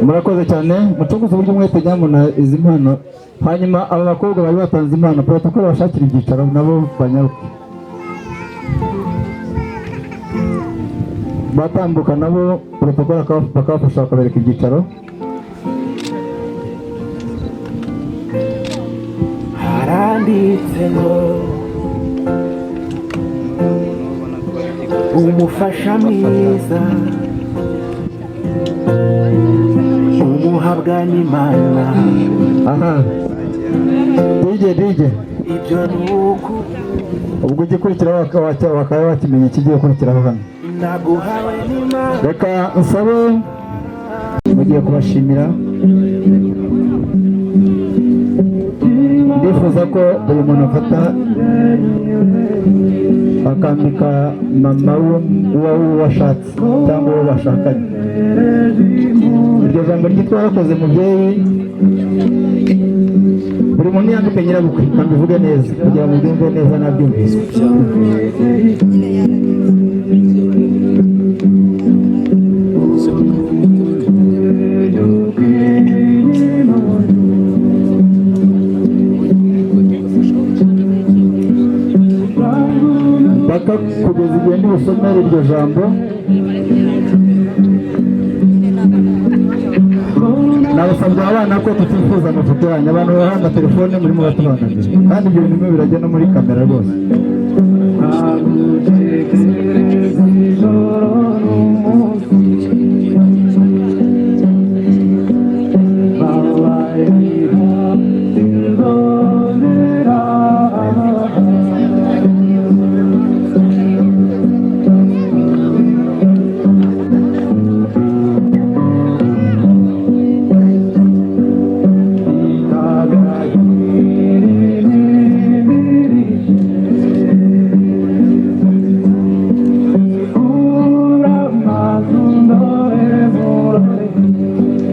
Murakoze cyane, mucunguze uburyo umwete nyamuna izi mpano. Hanyuma aba bakobwa bari batanze impano, protocol bashakira ibyicaro nabo banyaruke batambuka, nabo protocol bakabafasha bakabereka ibyicaro. Haranditse ngo umufasha mwiza umuhabwa n'Imana. Aha. DJ DJ, ubwo igikurikiraho bakaba bakimenya ikigiye gukurikiraho hano. Reka nsabe mugiye kubashimira, ndifuza ko buri muntu afata akambika mama uwo washatse cyangwa uwo bashakanye iryo jambo ryitwa "Warakoze mubyeyi". Buri muntu yambike nyirabukwe, mbivuge neza kugira ngo mbyumve neza nabyumvise. Paka kugeza igihe ndibusomere iryo jambo. Nabasabye abana ko tutifuza amafoto yanyu. Abantu baha amatelefone murimo batubangamira, kandi ibyo bintu bimwe birajya no muri kamera rwose.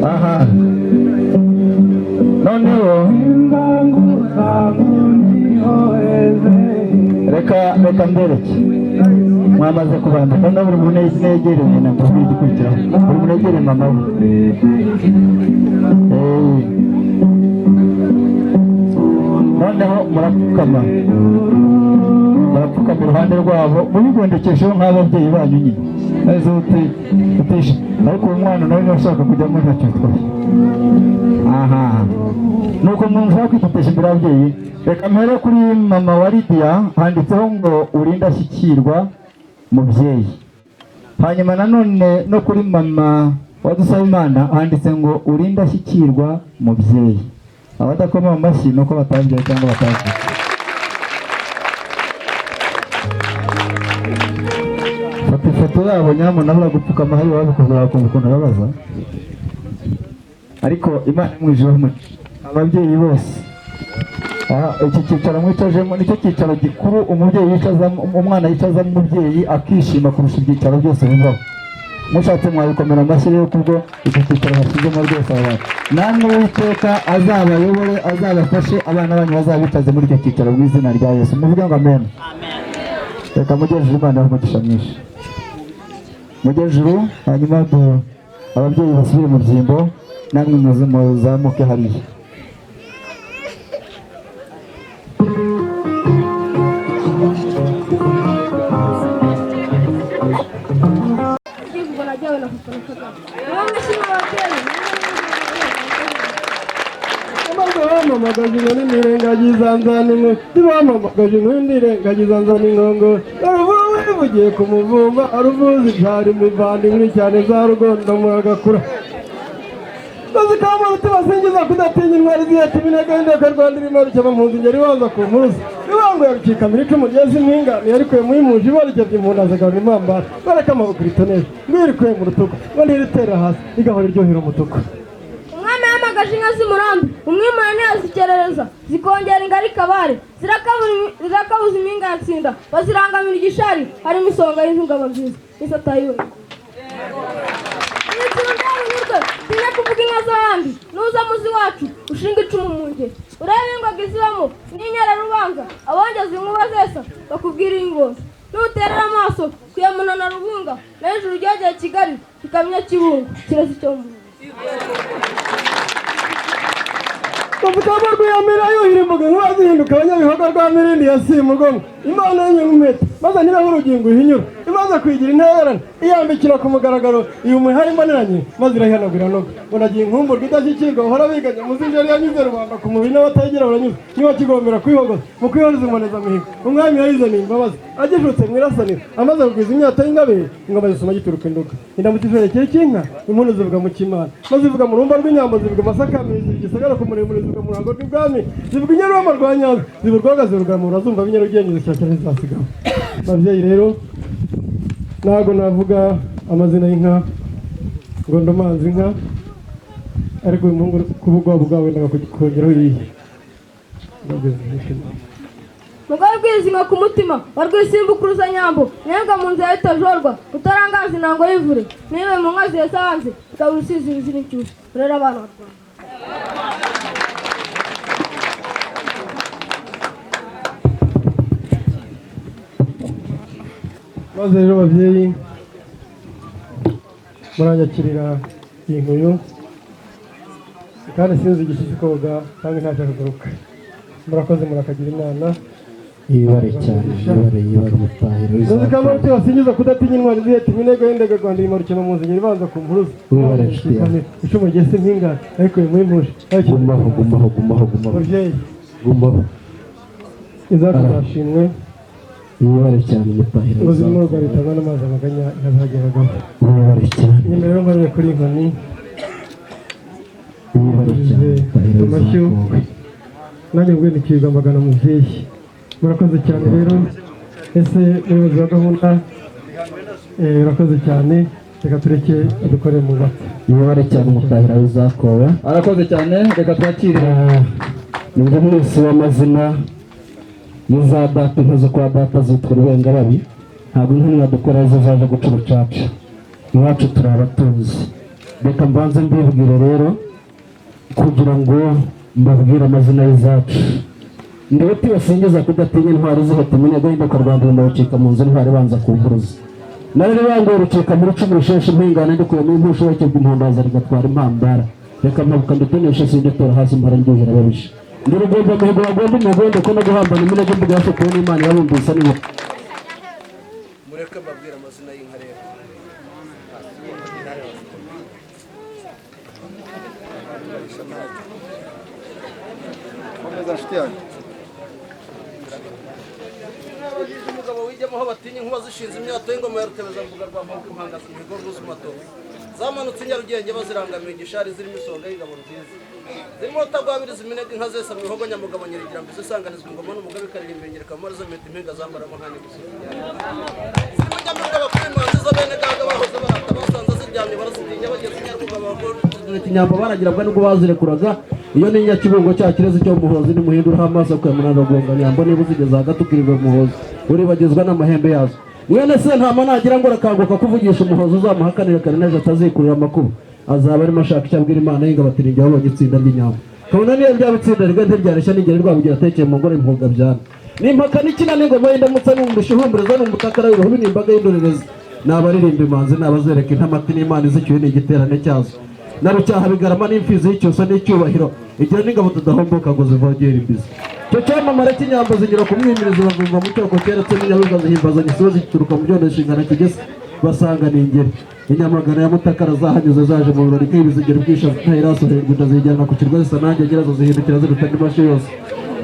Aha noneho reka mbereke mwamaze kubandika. Noneho buri muntu yegereye nyina, mbabwire igikurikiraho. Buri muntu yegereye mama we. Noneho murapfukama iruhande rwabo, mubigondekesheho nk'ababyeyi banyu nyine neza utishe. Ariko uwo mwana nawe niba ashaka kujyamo ntacyo bitwaye. Aha nuko umuntu ushaka kwifotesha imbere y'ababyeyi. Reka mpere kuri mama wa Lidiya, handitseho ngo "Urinde ashyikirwa mubyeyi". Hanyuma nanone no kuri mama wa Dusabimana handitse ngo "Urinde ashyikirwa mubyeyi". Abadakoma mu mashyi ni uko batabyaye cyangwa batavuze. Fata ifoto yabo nyamuna, gupfukama hari babikoze bakumva ukuntu babaza. Ariko Imana imwijeho ababyeyi bose. Aha, iki cyicaro mwicajemo nicyo cyicaro gikuru umubyeyi yicazamo umwana, yicazamo umubyeyi akishima kurusha ibyicaro byose bibaho. Mushatse mwabikomera amashyi rero kubwo iki cyicaro bashyizemo rwose aba bantu. Namwe Uwiteka azabayobore, azabafashe, abana banyu bazabicaze muri icyo cyicaro mu izina rya Yesu. Muvuge ngo amen. Reka mujye hejuru, Imana ibahe umugisha mwinshi. Mujye hejuru, hanyuma ababyeyi basubire mu byimbo, namwe muze muzamuke hariya. Ubwo najyawe na papa na Kagame nibo mwishimira ababyeyi. Maze bampamagaje inkoni nirengagiza nzana inkoni, ntibampamagaje inkoni nirengagiza nzana inkongo. Ruvuye ku muvumba ruvuza ibyari imivandimwe cyane za rugondo muragakura. Bazikamba tubasingiza kudatinya intwari ziheta iminega y'indeka Rwanda irimo rukeba mpunzi ingeri ibanza ku mpuruza. Ibango ya rukikamira icumu ryeze impinga ntiyarikuye muri muje ibarigevye impundu azigarura impambara bareka amaboko ritonera ngo mu rutugu ngo ntiritera hasi igahora iryohera umutuku. Umwami yahamagaje inka z'umurambi, umwimana ntiyazikerereza, zikongera ingari kabare, zirakabuza impinga ya Tsinda, bazirangamira igishari harimo isonga y'ingabo nziza n'isatayiwe. Unyurwe, tinya kuvuga inka z'abandi, nuza muzi wacu ushinga icumu mu ngeri, urebe ingwaga izibamo n'inyararubanza, abongeza inkuba zesa bakubwira ingozi. Nuterera amaso kuyamunana rubunga na hejuru ryogeye Kigali kikamenya Kibungo kirezi cyo mu Ruvugamo rwiyamira yuhira imbuga inkuba zihinduka abanyabihogo rwa mirindi ya Simugomwa. Imana y'inyumete maze niba urugingo ihinyura imaze kwigira intererano iyambikira ku mugaragaro iyo umuhari imboneranye maze irayihanagura iranoga. Ngo nagiye inkumburwa idashyikirwa bahora biganya muzinjeri yanyuze rubanda ku mubiri n'abatayigira baranyuze niba kigombera kwihogoza mu kwihoza imbonezamihigo. Umwami yayizaniye imbabazi agijutse mu irasaniro amaze kugwiza imyata y'ingabire ingoma zisoma gituruka induga indamutso iferekeye cy'inka impundu zivuga mu kimana maze zivuga mu rumba rw'inyambo zivuga amasaka zivuga igisagara ku muremure zivuga mu ruhango rw'ibwami zivuga inyarurama rwa Nyanza zivuga urwoga zivuga mu rurazumva b'inyarugenge zishyakira zizasigama. Ababyeyi rero ntabwo navuga amazina y'inka ngo ndomanze inka, ariko uyu muhungu kubugwa bwawe ndakongeraho iyi. Mugabo rwizinga ku mutima wa rwisimbukuruza nyambo nenga mu nzira y'itajorwa utarangaza intango y'ivure niwe mu nka zihesa hanze ikaba urusizi ruzira inshyushyu rero abana barwana. Maze rero babyeyi muranyakirira iyi nkuyu kandi sinzi igishyitsi koga kandi ntacyo kuguruka. Murakoze, murakagira Imana. Yibare cyane, yibare, yibare umutahiro. Nzi kamaro basingiza kudatinya intwari ziheta iminega y'indega Rwanda imarukema mu nzira ibanza ku mpuruza. Wibare inshuti yanjye. Icumu ryese impinga ariko bimuhimuje. Gumaho, gumaho, gumaho, gumaho. Babyeyi. Gumaho. Izacu zashimwe. Yibare cyane umutahiro. Ubuzima bwa ritangwa n'amazi amaganya ntazageragamo. Yibare cyane. Nyuma rero nkorere kuri inkoni. Yibare cyane umutahiro. Amashyo. Nanjye mbwe nikirwa magana mubyeyi. Murakoze cyane rero. Ese umuyobozi wa gahunda urakoze cyane, reka tureke dukore mu bati. Yibare cyane umutahira w'izakowe. Arakoze cyane, reka twakire. Ni bwo mwese w'amazina y'iza data inka zo kwa data zitwa Rubengababi, ntabwo inka dukora zizaje guca urucaca. Iwacu turi abatunzi. Reka mbanze mbibwire rero kugira ngo mbabwire amazina y'izacu. Ndoti basingiza kudatinya intwari ziheta iminega y'indoka Rwanda rundawucika mu nzu intwari ibanza ku mpuruza. Nari ribanguye rukika muri cumu rusheshe impingane ndikuyemo impusho bakebwa impundaza rigatwara impambara. Reka mpabuka nditoneshe sinditora hasi mpora ndyohera ababisha. Ndi rugomba mihigo bagomba imigondo ko no guhambana iminega imbuga yashokowe n'Imana yabumbise nibo. Mureke mbabwire amazina y'inka rero. Komeza nshuti yanjye. Umugabo wijyamo batinya inkuba zishinze imyato y'ingoma ya Rutebeza mvuga rwa Mpabuka impangazi imihigo rw'uzumato. Zamanutse Nyarugenge bazirangamiye igishari zirimo isonga y'ingabo nziza. Zirimo rutagwabiriza iminega inka zesa mu bihogo nyamugabo nyirigira mbizi isanganizwa ingoma n'umugabe ikaririmba ingereka mu marizo meta impinga zambaramo nka nyiguzi. Zirimo nyamibwa bakuru imanzi zo bene gaga bahoze barata basanze ziryamye barazitinya bageze Nyarubuga bagore. Inyambo baragira bwa nubwo bazirekuraga iyo ni Nyakibungo cya kirezi cyo muhozi ni muhindura amaso kwa munana gonga nyambo niba uzigeze hagati ukirirwa muhozi uribagizwa n'amahembe yazo. Mwene se nta managira ngo arakanguka kuvugisha umuhozi uzamuhakanira kare n'ejo atazikurira amakuba azaba arimo ashaka icyo abwira Imana y'ingabo ati ninjye wabonye itsinda ry'inyambo. Kabona niyo byaba itsinda rigari ntiryareshya n'ingeri rwabugira atekeye mu ngoro impuga byana. Nimpaka n'ikina n'ingoma y'indamutsa n'umurishyo uhumuriza n'umutakara w'ibihubi n'imbaga y'indorerezi. N'abaririmba imanzi n'abazereka intamati n'Imana izicyuye ni igiterane cyazo. Na Rucyaha bigarama n'imfizi y'icyusa n'icyubahiro igira n'ingabo tudahomboka ngo zivogere imbizi. Icyo cyamamare cy'inyambo zinyura ku mwimirizi bazumva mu cyoko keretse n'inyabibwa zihimbaza gisibo zituruka mu byondo inshingano kigese basanga ni ingeri. Inyamagana ya Mutakara zahanyuze zaje mu birori nk'ibi zigera ubwisha zitayirasoherwa ndazijyana ku kirwa zisa nanjye nyirazo zihindukira ziruta andi mashyo yose.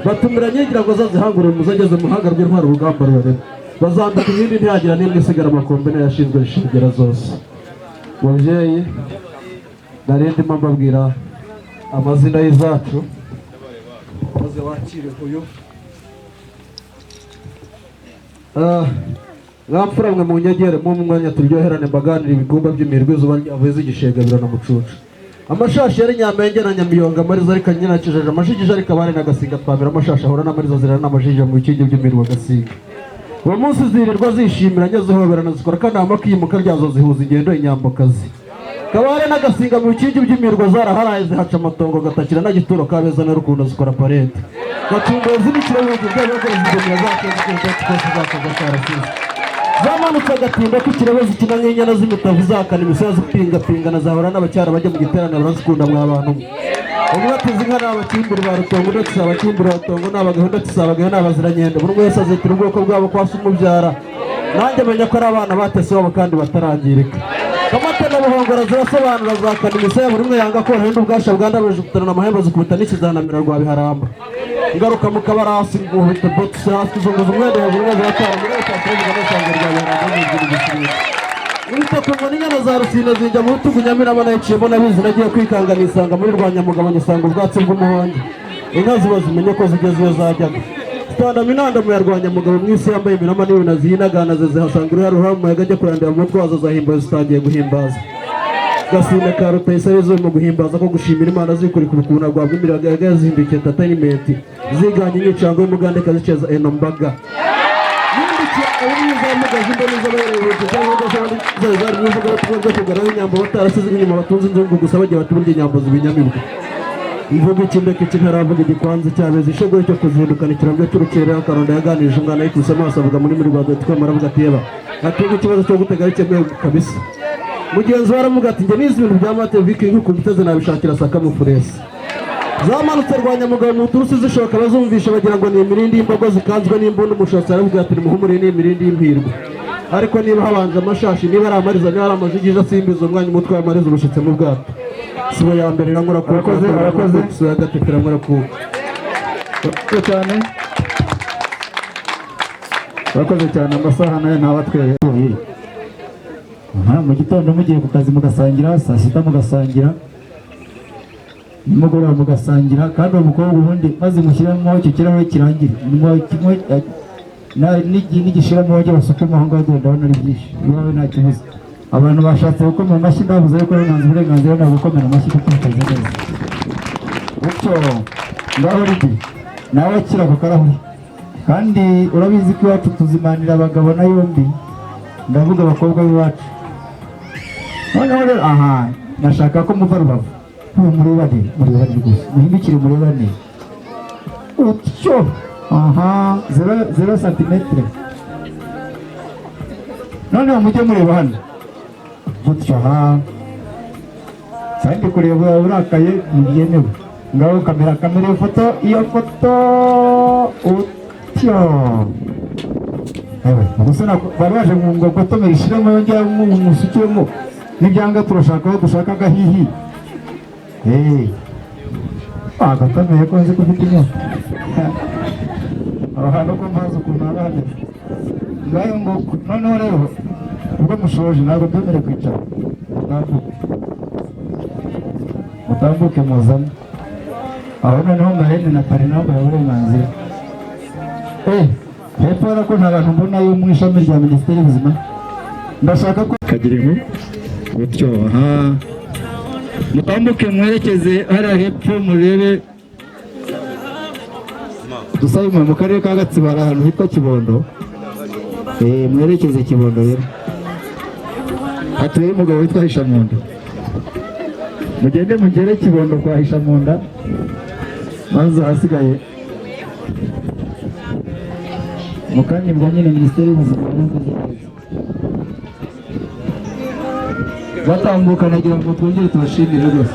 Batumira nyigira ngo azazihangure muzageze muhanga rw'intwaro urugamba rurarema. Bazambika imyenda ntihagira n'imwe isigara amakombe n'ayashinzwe rishingera zose. Mubyeyi nari ndimo mbabwira amazina y'izacu maze wakire uyu. Mwamfura mwe mu nyegere mu mwanya turyoherane mbaganira ibikumba by'imirwi izuba ryavuye zigishega birana mucucu. Amashashi yari Nyamenge na Nyamiyonga amariza ariko nyirakijeje amashigije ariko abari n'agasinga twabira amashashi ahora n'amariza zirana n'amajije mu bikingi by'imirwi agasinga. Uwo munsi zirirwa zishimira nyazihoberana zikora kanama kimuka ryazo zihuza ingendo inyambokazi. Kabare n'agasinga mu bikingi by'imirwa zaraharaye zihaca amatongo gatakira n'agituro kabeza na rukundo zikora parede. Gacumbozi n'ikirabyo by'abagore zigomera zakoze twese zakoze karasize. Zamanutse agatinda k'ikirabo zikina nk'inyana z'imitavu zakana imisozi pingapingana zahora n'abacyara bajya mu giterane barazikunda mwa bantu mwe. Umwe atize inka ni abakimbiri ba Rutongo, undi ati abakimbiri ba Rutongo ni abagabo, undi ati abagabo ni abaziranyende. Buri umwe wese azitira ubwoko bwabo kwa se umubyara. Nanjye menya ko ari abana batese iwabo kandi batarangirika. Kamata na Buhongora zirasobanura, zakana imisaya, buri umwe yanga koroha undi ubwasha bwandabije gutarana amahembe zikubita n'ikizanamira rwa biharamba. Ngaruka mu kabarasi nkubita botisi hasi, zunguza umwenda hejuru umwe ziratwara muri leta tuvuga n'isanga rya biharamba n'ijuru gisubizo. Urutoki ngo n'inyana za Rusine zijya mu bitugu, Nyamirama nayiciyemo nabizi, nagiye kwikanga nisanga muri rwa Nyamugabo, nyisanga ubwatsi bw'umuhondo. Inka ziba zimenye ko zigeze iyo zajyaga. Zitandama inandamo ya Rwanyamugabo mu isi yambaye imirama n'ibinazi y'inagana zihasanga uruhare ruhara umuyaga ajya kurandira mu mutwe wazo zahimbaza zitangiye guhimbaza. Gasine ka Rutayisire zo mu guhimbaza ko gushimira Imana zikurika urukuna rwa Bwimiraga yazindukiye entertainment ziganye inyicango y'umugande kaziceza eno mbaga. Ubwiza mugazi imboni z'abahereye cyangwa z'abandi zari mu mvugo y'ubutumwa bwo kugaraho inyambo batarasize inyuma batunze inzungu gusa bagiye bati burya inyambo zibinyamibwa. Imvugo ikindeka iki ntaravuga igikwanze cyabeza ishego cyo kuzindukana ikirambyo cy'urukerera. Karonda yaganirije umwana yikubise amaso avuga muri muri Rwanda twemara avuga ati yeba ati ikibazo cyo gutega gikemuye kabisa. Mugenzi we aravuga ati njye nize ibintu bya mate viking ku muteze nabishakira sakamufuresi. Zamanutse Rwanyamugabo mu turusi zishoka bazumvisha bagira ngo ni imirindi y'imbogo zikanzwe n'imbunda. Umushotsi aravuga ati nimuhumure ni imirindi y'impirwa. Ariko niba habanje amashashi, niba ari amariza, niba ari amajigija simbiza umwanya umutwe w'amariza ubushitse mu bwato. Sibo ya mbere irankora kuko Arakoze, arakoze. Sibo ya gatatu irankora kuko. Urakoze cyane, urakoze cyane. Amasaha nayo ntabatwereye. Mu gitondo mugiye ku kazi mugasangira, saa sita mugasangira, nimugoroba mugasangira. Kandi uwo mukobwa ubundi maze mushyiremo icyo kirahure kirangire, nigishiramo bajye basukemo aho ngaho, ndabona ari byinshi iwawe nta kibazo. Abantu bashatse gukomera amashyi ndabuze, ariko ntanze uburenganzira ntabwo gukomera amashyi kuko bitaze neza. Bityo ngaho Ridi nawe akira ku karahuri, kandi urabizi ko iwacu tuzimanira abagabo na yombi, ndavuga abakobwa b'iwacu. Noneho rero aha nashaka ko muva Rubavu murebane, murebane rwose, muhindukire murebane utyo. Aha 0 santimetere. Noneho mujye mureba hano gutyo. Aha kandi kureba urakaye ntibyemewe. Ngaho kamera, kamera iyo foto, iyo foto utyo. Gusa bari baje ngo gotomera ishiremo yongera musukiremo n'ibyanga, turashaka aho dushaka agahihi. Agatomeye ko nzi ko ufite inyota aho hantu ko mpazi ukuntu haba hameze. Ngayo ngo noneho rero ubwo mushoje ntabwo mbemere kwicara, mutambuke, mutambuke muzane aho. Noneho marene na pari nabo bahawe uburenganzira. Hepfo urabona ko nta bantu mbona yo mu ishami rya minisiteri y'ubuzima. Ndashaka ko kagira inkuru gutyo. Aha mutambuke mwerekeze hariya hepfo murebe dusabe mu karere ka Gatsibo hari ahantu hitwa Kibondo. Mwerekeze Kibondo rero hatuye umugabo witwa Hishamunda. Mugende mugere Kibondo kwa Hishamunda, maze ahasigaye mukanyibwa nyine minisiteri y'ubuzima yarakoze neza. Batambuka nagira ngo twongere tubashimire rwose,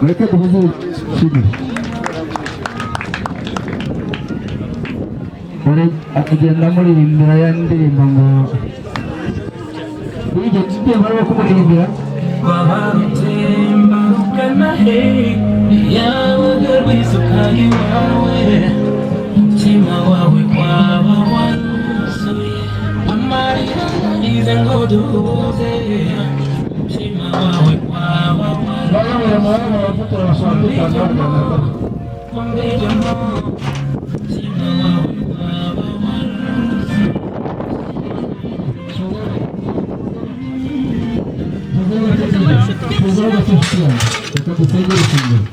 mureke duhuze ubushimire. Agenda muririmbira ya ndirimbo ngo wigeze barimo kumuririmbira Wabarutemba rugana he yabaga rwisuka iwawe umutima wawe waba waruzuye amarira narize ngo duhuze umutima wawe waba waruzuye umutima wawe waba waruzuye. Reka dusengere ifunguro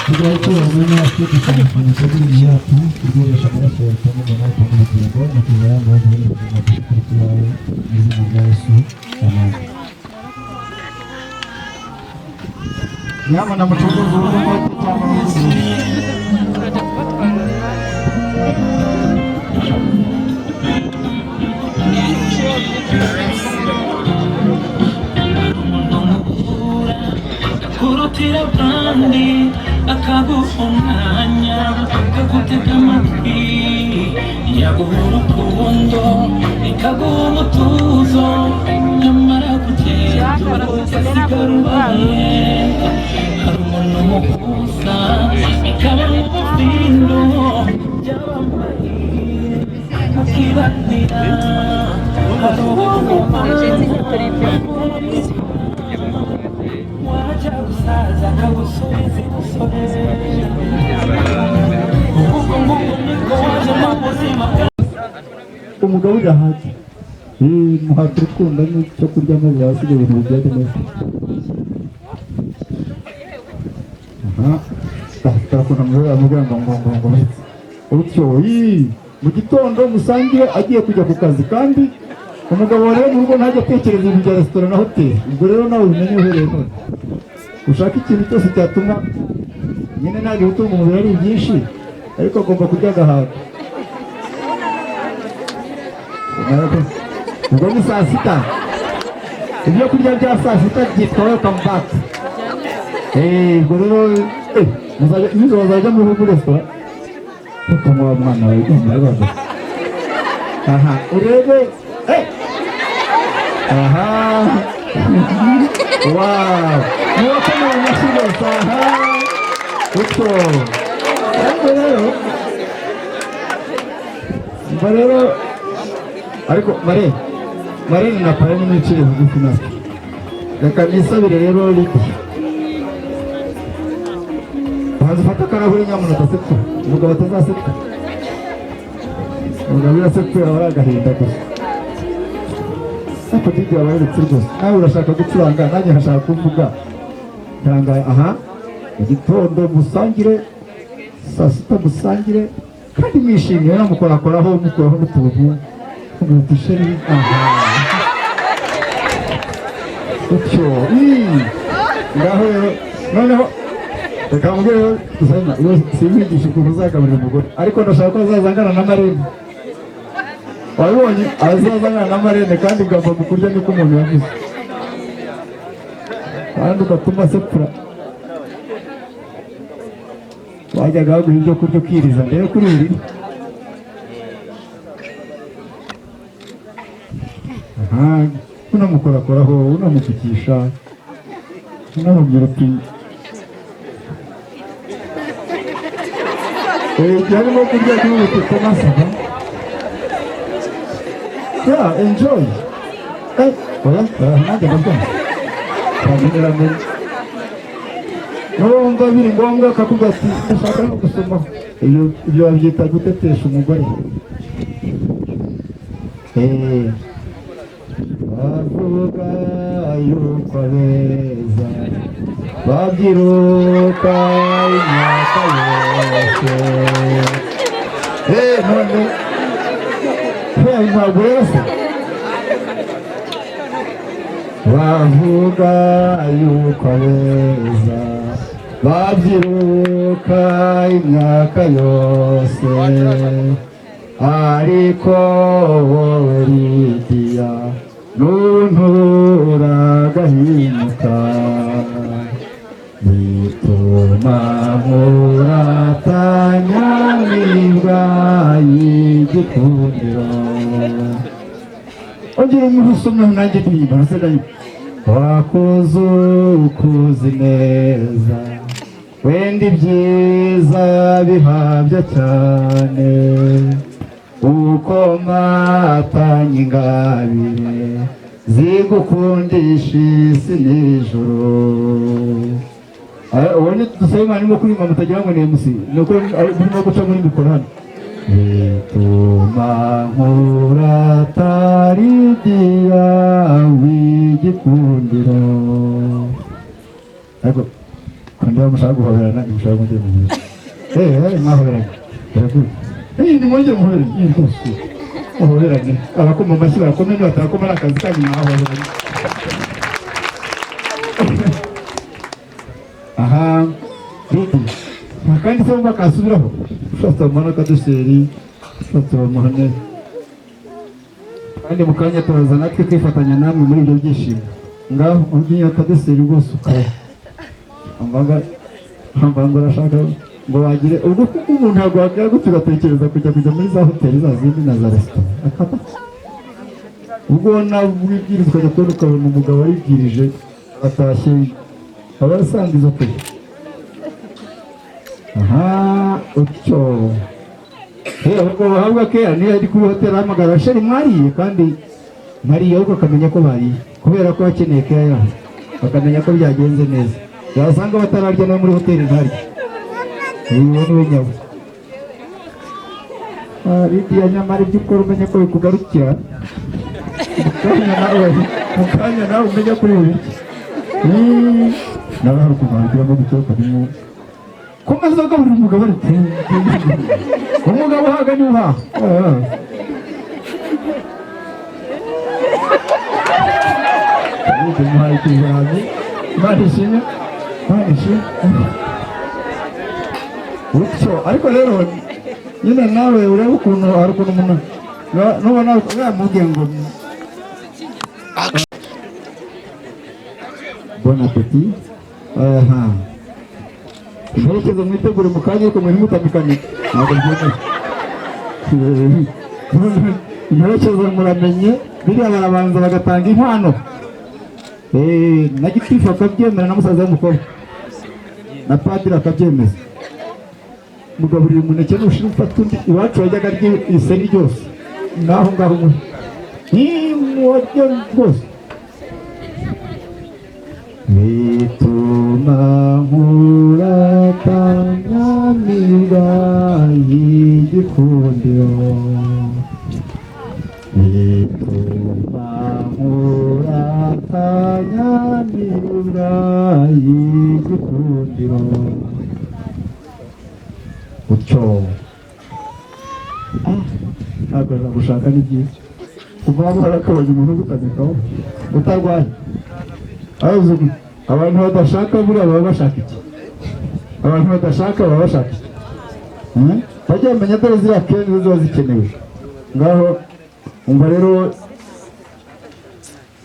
tugahe tubona natwe dusanga imitegurire yacu turyoresha amaraso yawe cyangwa ngo nawe utange ubugingo na tuzayanga ubuzima bw'ukuri wawe mu izina rya Yesu, amen. Nyamara mucunguze uburyo bwose cyangwa n'ubuzima. Kurutira Kandi akaguha umwanya, akagutega amatwi, yaguha urukundo, ikaguha umutuzo, nyamara kugenda ugasigara ubabaye. Hari umuntu muhuza bikaba nk'ubufindo, byaba amahire mukibanira. Hari uwo wajya gusaza akagusubiza imusore. Ubwo ngubwo nibwo waje mu buzima bwawe. Umugabo ujya hasi muhata urukundo n'icyo kurya, maze ahasigaye ibintu bigende neza. Aha turakunda amubwira ngo utyo ii, mu gitondo musangire agiye kujya ku kazi. Kandi umugabo rero mu rugo ntajya atekereza ibintu bya resitora na hoteli. Ubwo rero nawe ubimenye uhereye none, ushaka ikintu cyose cyatuma nyine, ntabwo ibitunga umubiri ari byinshi, ariko agomba kurya agahaga. Ubwo ni saa sita, ibyo kurya bya saa sita byitwa welcome back. Ubwo rero nijoro bazajya muri muri resitora ukamuha mwana wawe ndabaza. Aha urebe, aha, wow, nibakomeye amashyi rwose. Aha utwo. Ariko rero ubwo rero, ariko mare marene na pare nimwicire bugufi natwe. Reka nisabire rero Lidi, banza ufate akarahuri nyamuneka. Asepfa umugabo atazasepfa. Umugabo iyo asepfuye aba ari agahinda gusa. Ariko Didi wabayeretse rwose, nawe urashaka gucuranga, nanjye nkashaka kuvuga ntangaye. Aha mu gitondo musangire, saa sita musangire kandi mwishimiye, namukorakoraho, mukuraho n'utuntu udusheri. Aha utyo. Ii, ngaho rero noneho reka mubwire rero Zena, iyo simwigisha ukuntu uzagaburira umugore, ariko ndashaka ko azaza angana na marene. Wabibonye, azaza angana na marene. Kandi ngava mu kurya niko umuntu yavuze, kandi ugatuma asepfura. Wajyaga baguha ibyo kurya ukiriza ndebe kuri uri. Aha unamukorakoraho, unamupfukisha, unamubwira uti igihe arimo kurya ntiwihute kumasaba. Yeah, enjoy. Oya, oya, nanjye ndabyumva. Ntabwo nurumva biri ngombwa akakubwira ati ndashaka no gusomaho. Ibyo babyita gutetesha umugore. Bavuga yuko abeza babyiruka imyaka yose. None ntabwo rero se bavuga yuko abeza babyiruka imyaka yose, ariko wowe Lidiya nuntura agahinduka, bituma nkuratanya n'ibwa y'igikundiro. Ongera umusomyeho nanjye ndirimba nasigaye. Wakoze ukuzi neza, wenda ibyiza bihabya cyane, uko matanye ingabire zigukundisha isi n'ijuru. Uwo ni dusaba Imana irimo kuririmba, mutagira ngo ni MC, ni uko birimo guca muri mikoro hano. Bituma nkurata Lidiya w'igikundiro. Ariko niba mushaka guhoberana, nimushaka mwongere muhobere. Mwahoberanye biraguye. Nimwongere muhoberane. Rwose muhoberane. Abakoma amashyi barakoma, niba batakoma ni akazi kanyu, mwahoberanye. Aha Lidi, nta kandi se wumva kasubiraho? Ushatse bamuha n'akadusheri, ushatse bamuha neza. Kandi mu kanya turaza natwe kwifatanya namwe muri ibyo byishimo. Ngaho ugiye akaduseri rwose ukaba ambaga. Ngo urashaka ngo wagire ubwo, kuko umuntu ntabwo wagira gutyo ugatekereza kujya muri za hoteli za zindi na za resitora akaba ubwo wibwiriza, ukajya kubona ukabona umugabo aribwirije atashye, aba asanga izo kure aha utyo. Ubwo bahabwa keya niyo ari kuri hoteli ahamagara: "Chéri, mwariye?" Kandi mwariye, ahubwo akamenya ko bariye kubera ko akeneye keya yabo, bakamenya ko byagenze neza. Yasanga batararya no muri hoteli ntarya. Uyu ni we nyawe. Lidiya, nyamara ibyo ukora umenye ko bikugarukira mu kanya nawe umenye kuri bubirye. Nawe hari ukuntu wabigiramo gutyo, ukarimo komeza ugaburira umugabo, ariko umugabo uhaga niwe uhaha. Umuhaye ikizami. Imana ishimwe, Imana ishimwe utyo. Ariko rero nyine nawe urebe ukuntu hari ukuntu umuntu nubona yamubwiye ngo "Bon appétit". Aha imperekeza mwitegure mu kanya, ariko mwe ntimutamikanye, ntabwo byemewe. Imperekeza muramenye, biriya barabanza bagatanga inkwano. Na gitifu akabyemera, na musaza w'umukobwa, na padiri akabyemeza. Mugaburira umuneke nushira ufata undi. Iwacu wajyaga arya iseri ryose naho ngaho muri ntiwarya rwose. Bituma nkuratanyamira y'igikundiro, bituma nkuratanyamira y'igikundiro utyo. Ntabwo gushaka ni byiza kuva waba warakabonye umuntu ugukazikaho utarwaye. Abantu badashaka buriya baba bashaka iki? Abantu badashaka baba bashaka iki? Bajya bamenya, dore ziriya kenshi ziba zikenewe. Ngaho umva rero,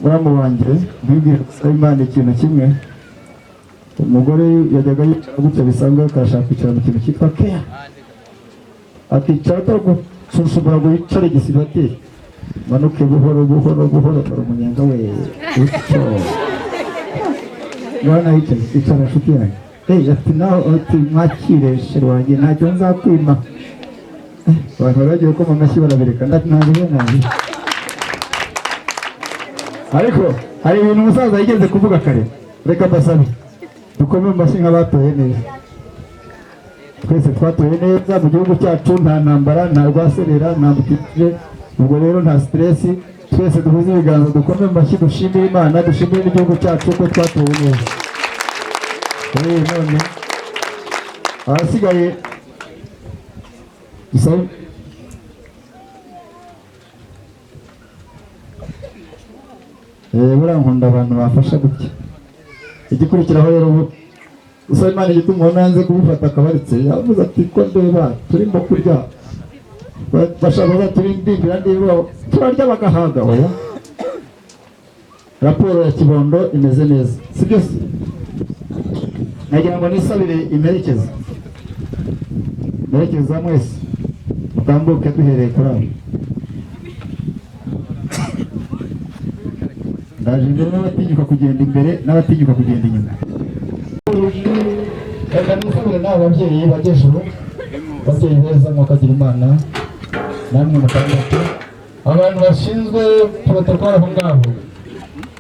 muramu wanjye, ntibwire gusaba Imana ikintu kimwe. Umugore yajyaga yicara gutya bisanzwe, akashaka kwicara mu kintu cyitwa keya, akicara atari ngo yicare igisibateri, manuke buhoro buhoro buhoro, dore umunyenga we utyo. Ngaho yicaye, icara nshuti yanjye. Ati nawe, ati mwakire chéri wanjye, ntacyo nzakwima. Abantu bari bagiye gukoma amashyi barabireka, ntabwo nabi. Ariko hari ibintu umusaza yigeze kuvuga kare. Reka mbasabe dukome mu mashyi nk'abatoye neza. Twese twatoye neza mu gihugu cyacu, nta ntambara, nta rwaserera, nta butije, ubwo rero nta stress. Twese duhuze ibiganza, dukome mu mashyi, dushimire Imana, dushimire n'igihugu cyacu ko twatoye neza. None ahasigaye dusabe. Buriya nkunda abantu bafasha gutya. Igikurikiraho rero, ubu usaba Imana, igituma ubona yanze kubufata akabaritse, yavuze ati ko ndeba turimo kurya, bashaka baturindira, niba turarya bagahaga. Oya, raporo ya Kibondo imeze neza, sibyo se? Nagira ngo nisabire imperekeza, imperekeza mwese mutambuke, duhereye kuri abo. Ndaje imbere n'abatinyuka kugenda imbere n'abatinyuka kugenda inyuma. Reka nisabire n'aba babyeyi bajya ejuru, ababyeyi beza, mwakagira Imana namwe mutambuke. Abantu bashinzwe protocole aho ngaho,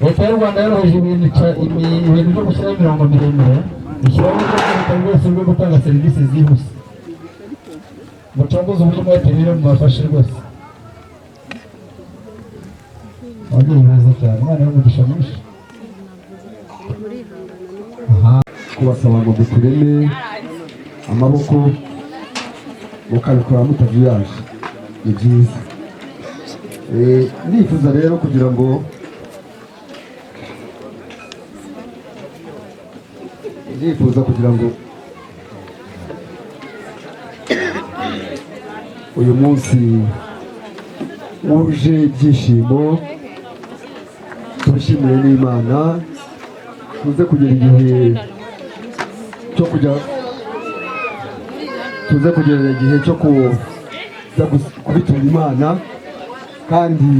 Leta y'u Rwanda yoroheje ibintu, ibintu byo gushyiraho imirongo miremire, ishyiraho uburyo bwose bwo gutanga serivisi zihuse. Mucunguze uburyo umwete rero, mubafashe rwose. Ababyeyi beza cyane, Imana y'umugisha mwinshi. Kubasaba ngo dutureme amaboko, mukabikora mutajuyaje, ni byiza. Nifuza rero kugira ngo ndifuza kugira ngo uyu munsi wuje ibyishimo tubishimire n'Imana, tuze kugera igihe cyo kujya Tuze kugera igihe cyo kuza kubitura Imana, kandi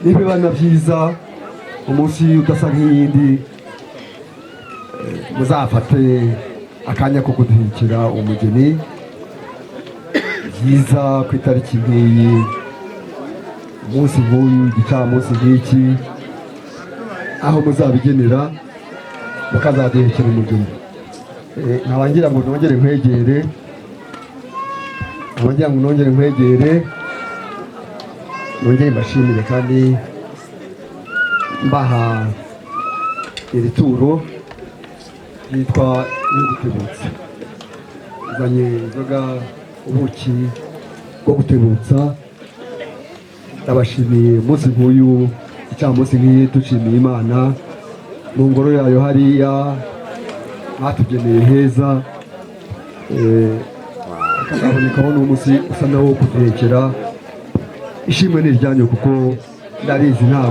nibiba na byiza umunsi udasa nk'iyindi, muzafate akanya ko kuduhikira umugeni byiza ku itariki nk'iyi, umunsi nk'uyu, igicamunsi nk'iki, aho muzabigenera mukazaduhekera umugeni. Nkaba ngira ngo nongere nkwegere, nkaba ngira ngo nongere nkwegere, nongere mbashimire kandi mbaha iri turo ryitwa Nyir'ugutebutsa. Nzanye inzoga, ubuki bwo gutebutsa. Ndabashimiye umunsi nk'uyu, icamunsi nk'iyi, dushimiye Imana mu ngoro yayo hariya batugeneye heza, hakazabonekaho n'umunsi usa nawo kuduhekera. Ishimwe ni iryanyu kuko ndabizi nta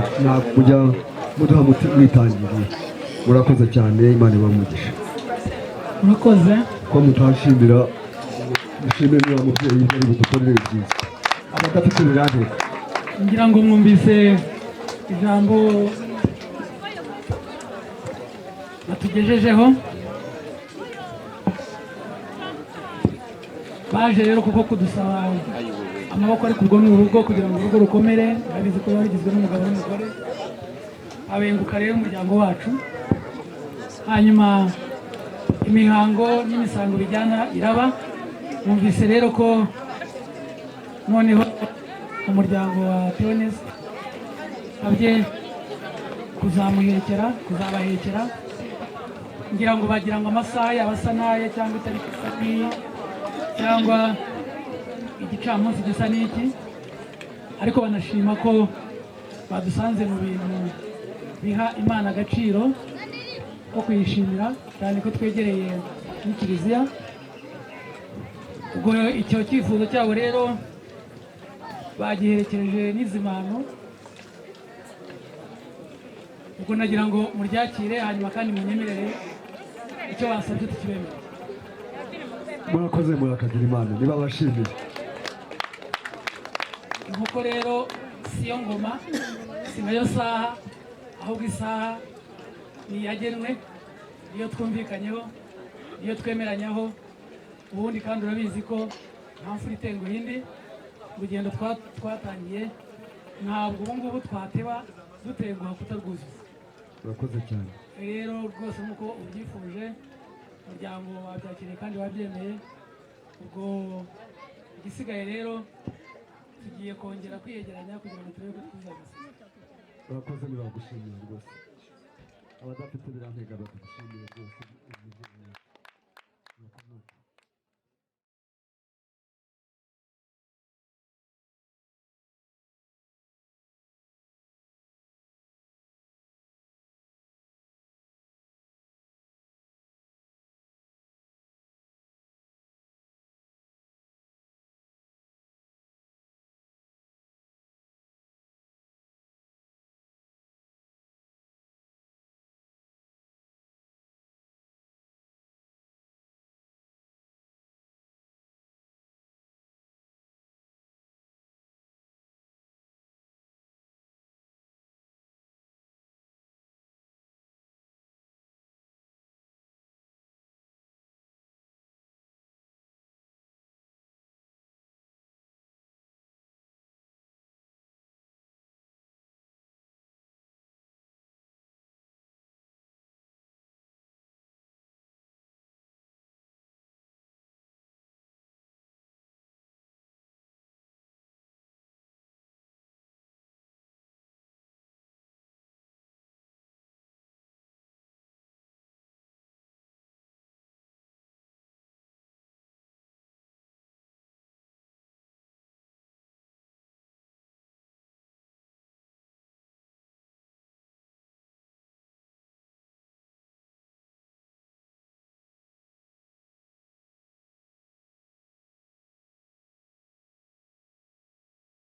mujya muduha mwitangiriye. Murakoze cyane, Imana ibahe umugisha. Murakoze. Ko mutashimira, mushimire niba mubyeyi bari budukorere byiza, abadafite biranteka. Ngira ngo mwumvise ijambo batugejejeho. Baje rero kuko kudusaba amaboko, ariko urwo ni urugo, kugira ngo urugo rukomere babizi ko ruba rugizwe n'umugabo n'umugore. Abenguka rero umuryango wacu, hanyuma imihango n'imisango bijyana iraba. Mwumvise rero ko noneho umuryango wa Theoneste abye kuzamuhekera, kuzabahekera. Ngira ngo bagira ngo amasaha yaba asa n'aya, cyangwa itariki isa n'iyi, cyangwa igicamunsi gisa n'iki, ariko banashima ko badusanze mu bintu biha Imana agaciro ko kuyishimira, cyane ko twegereye n'ikiliziya. Ubwo icyo cyifuzo cyabo rero bagiherekeje n'izimano. Ubwo nagira ngo muryakire, hanyuma kandi munyemerere icyo basabye tukibemere. Murakoze, murakagira Imana niba bashimiye. Nkuko rero siyo ngoma, si nayo saha, ahubwo isaha ni iyagenwe, niyo twumvikanyeho, niyo twemeranyaho. Ubundi kandi urabizi ko nta mfura itenguha indi. Urugendo twatangiye ntabwo ubu ngubu twateba dutenguha kutarwuzuza. Murakoze cyane. Rero rwose nk'uko ubyifuje, umuryango wabyakiriye kandi wabyemeye. Ubwo igisigaye rero tugiye kongera kwiyegeranya kugira ngo turebe ko twuzuza. Murakoze, nibagushimiye rwose. Abadafite birantega batugushimiye rwose.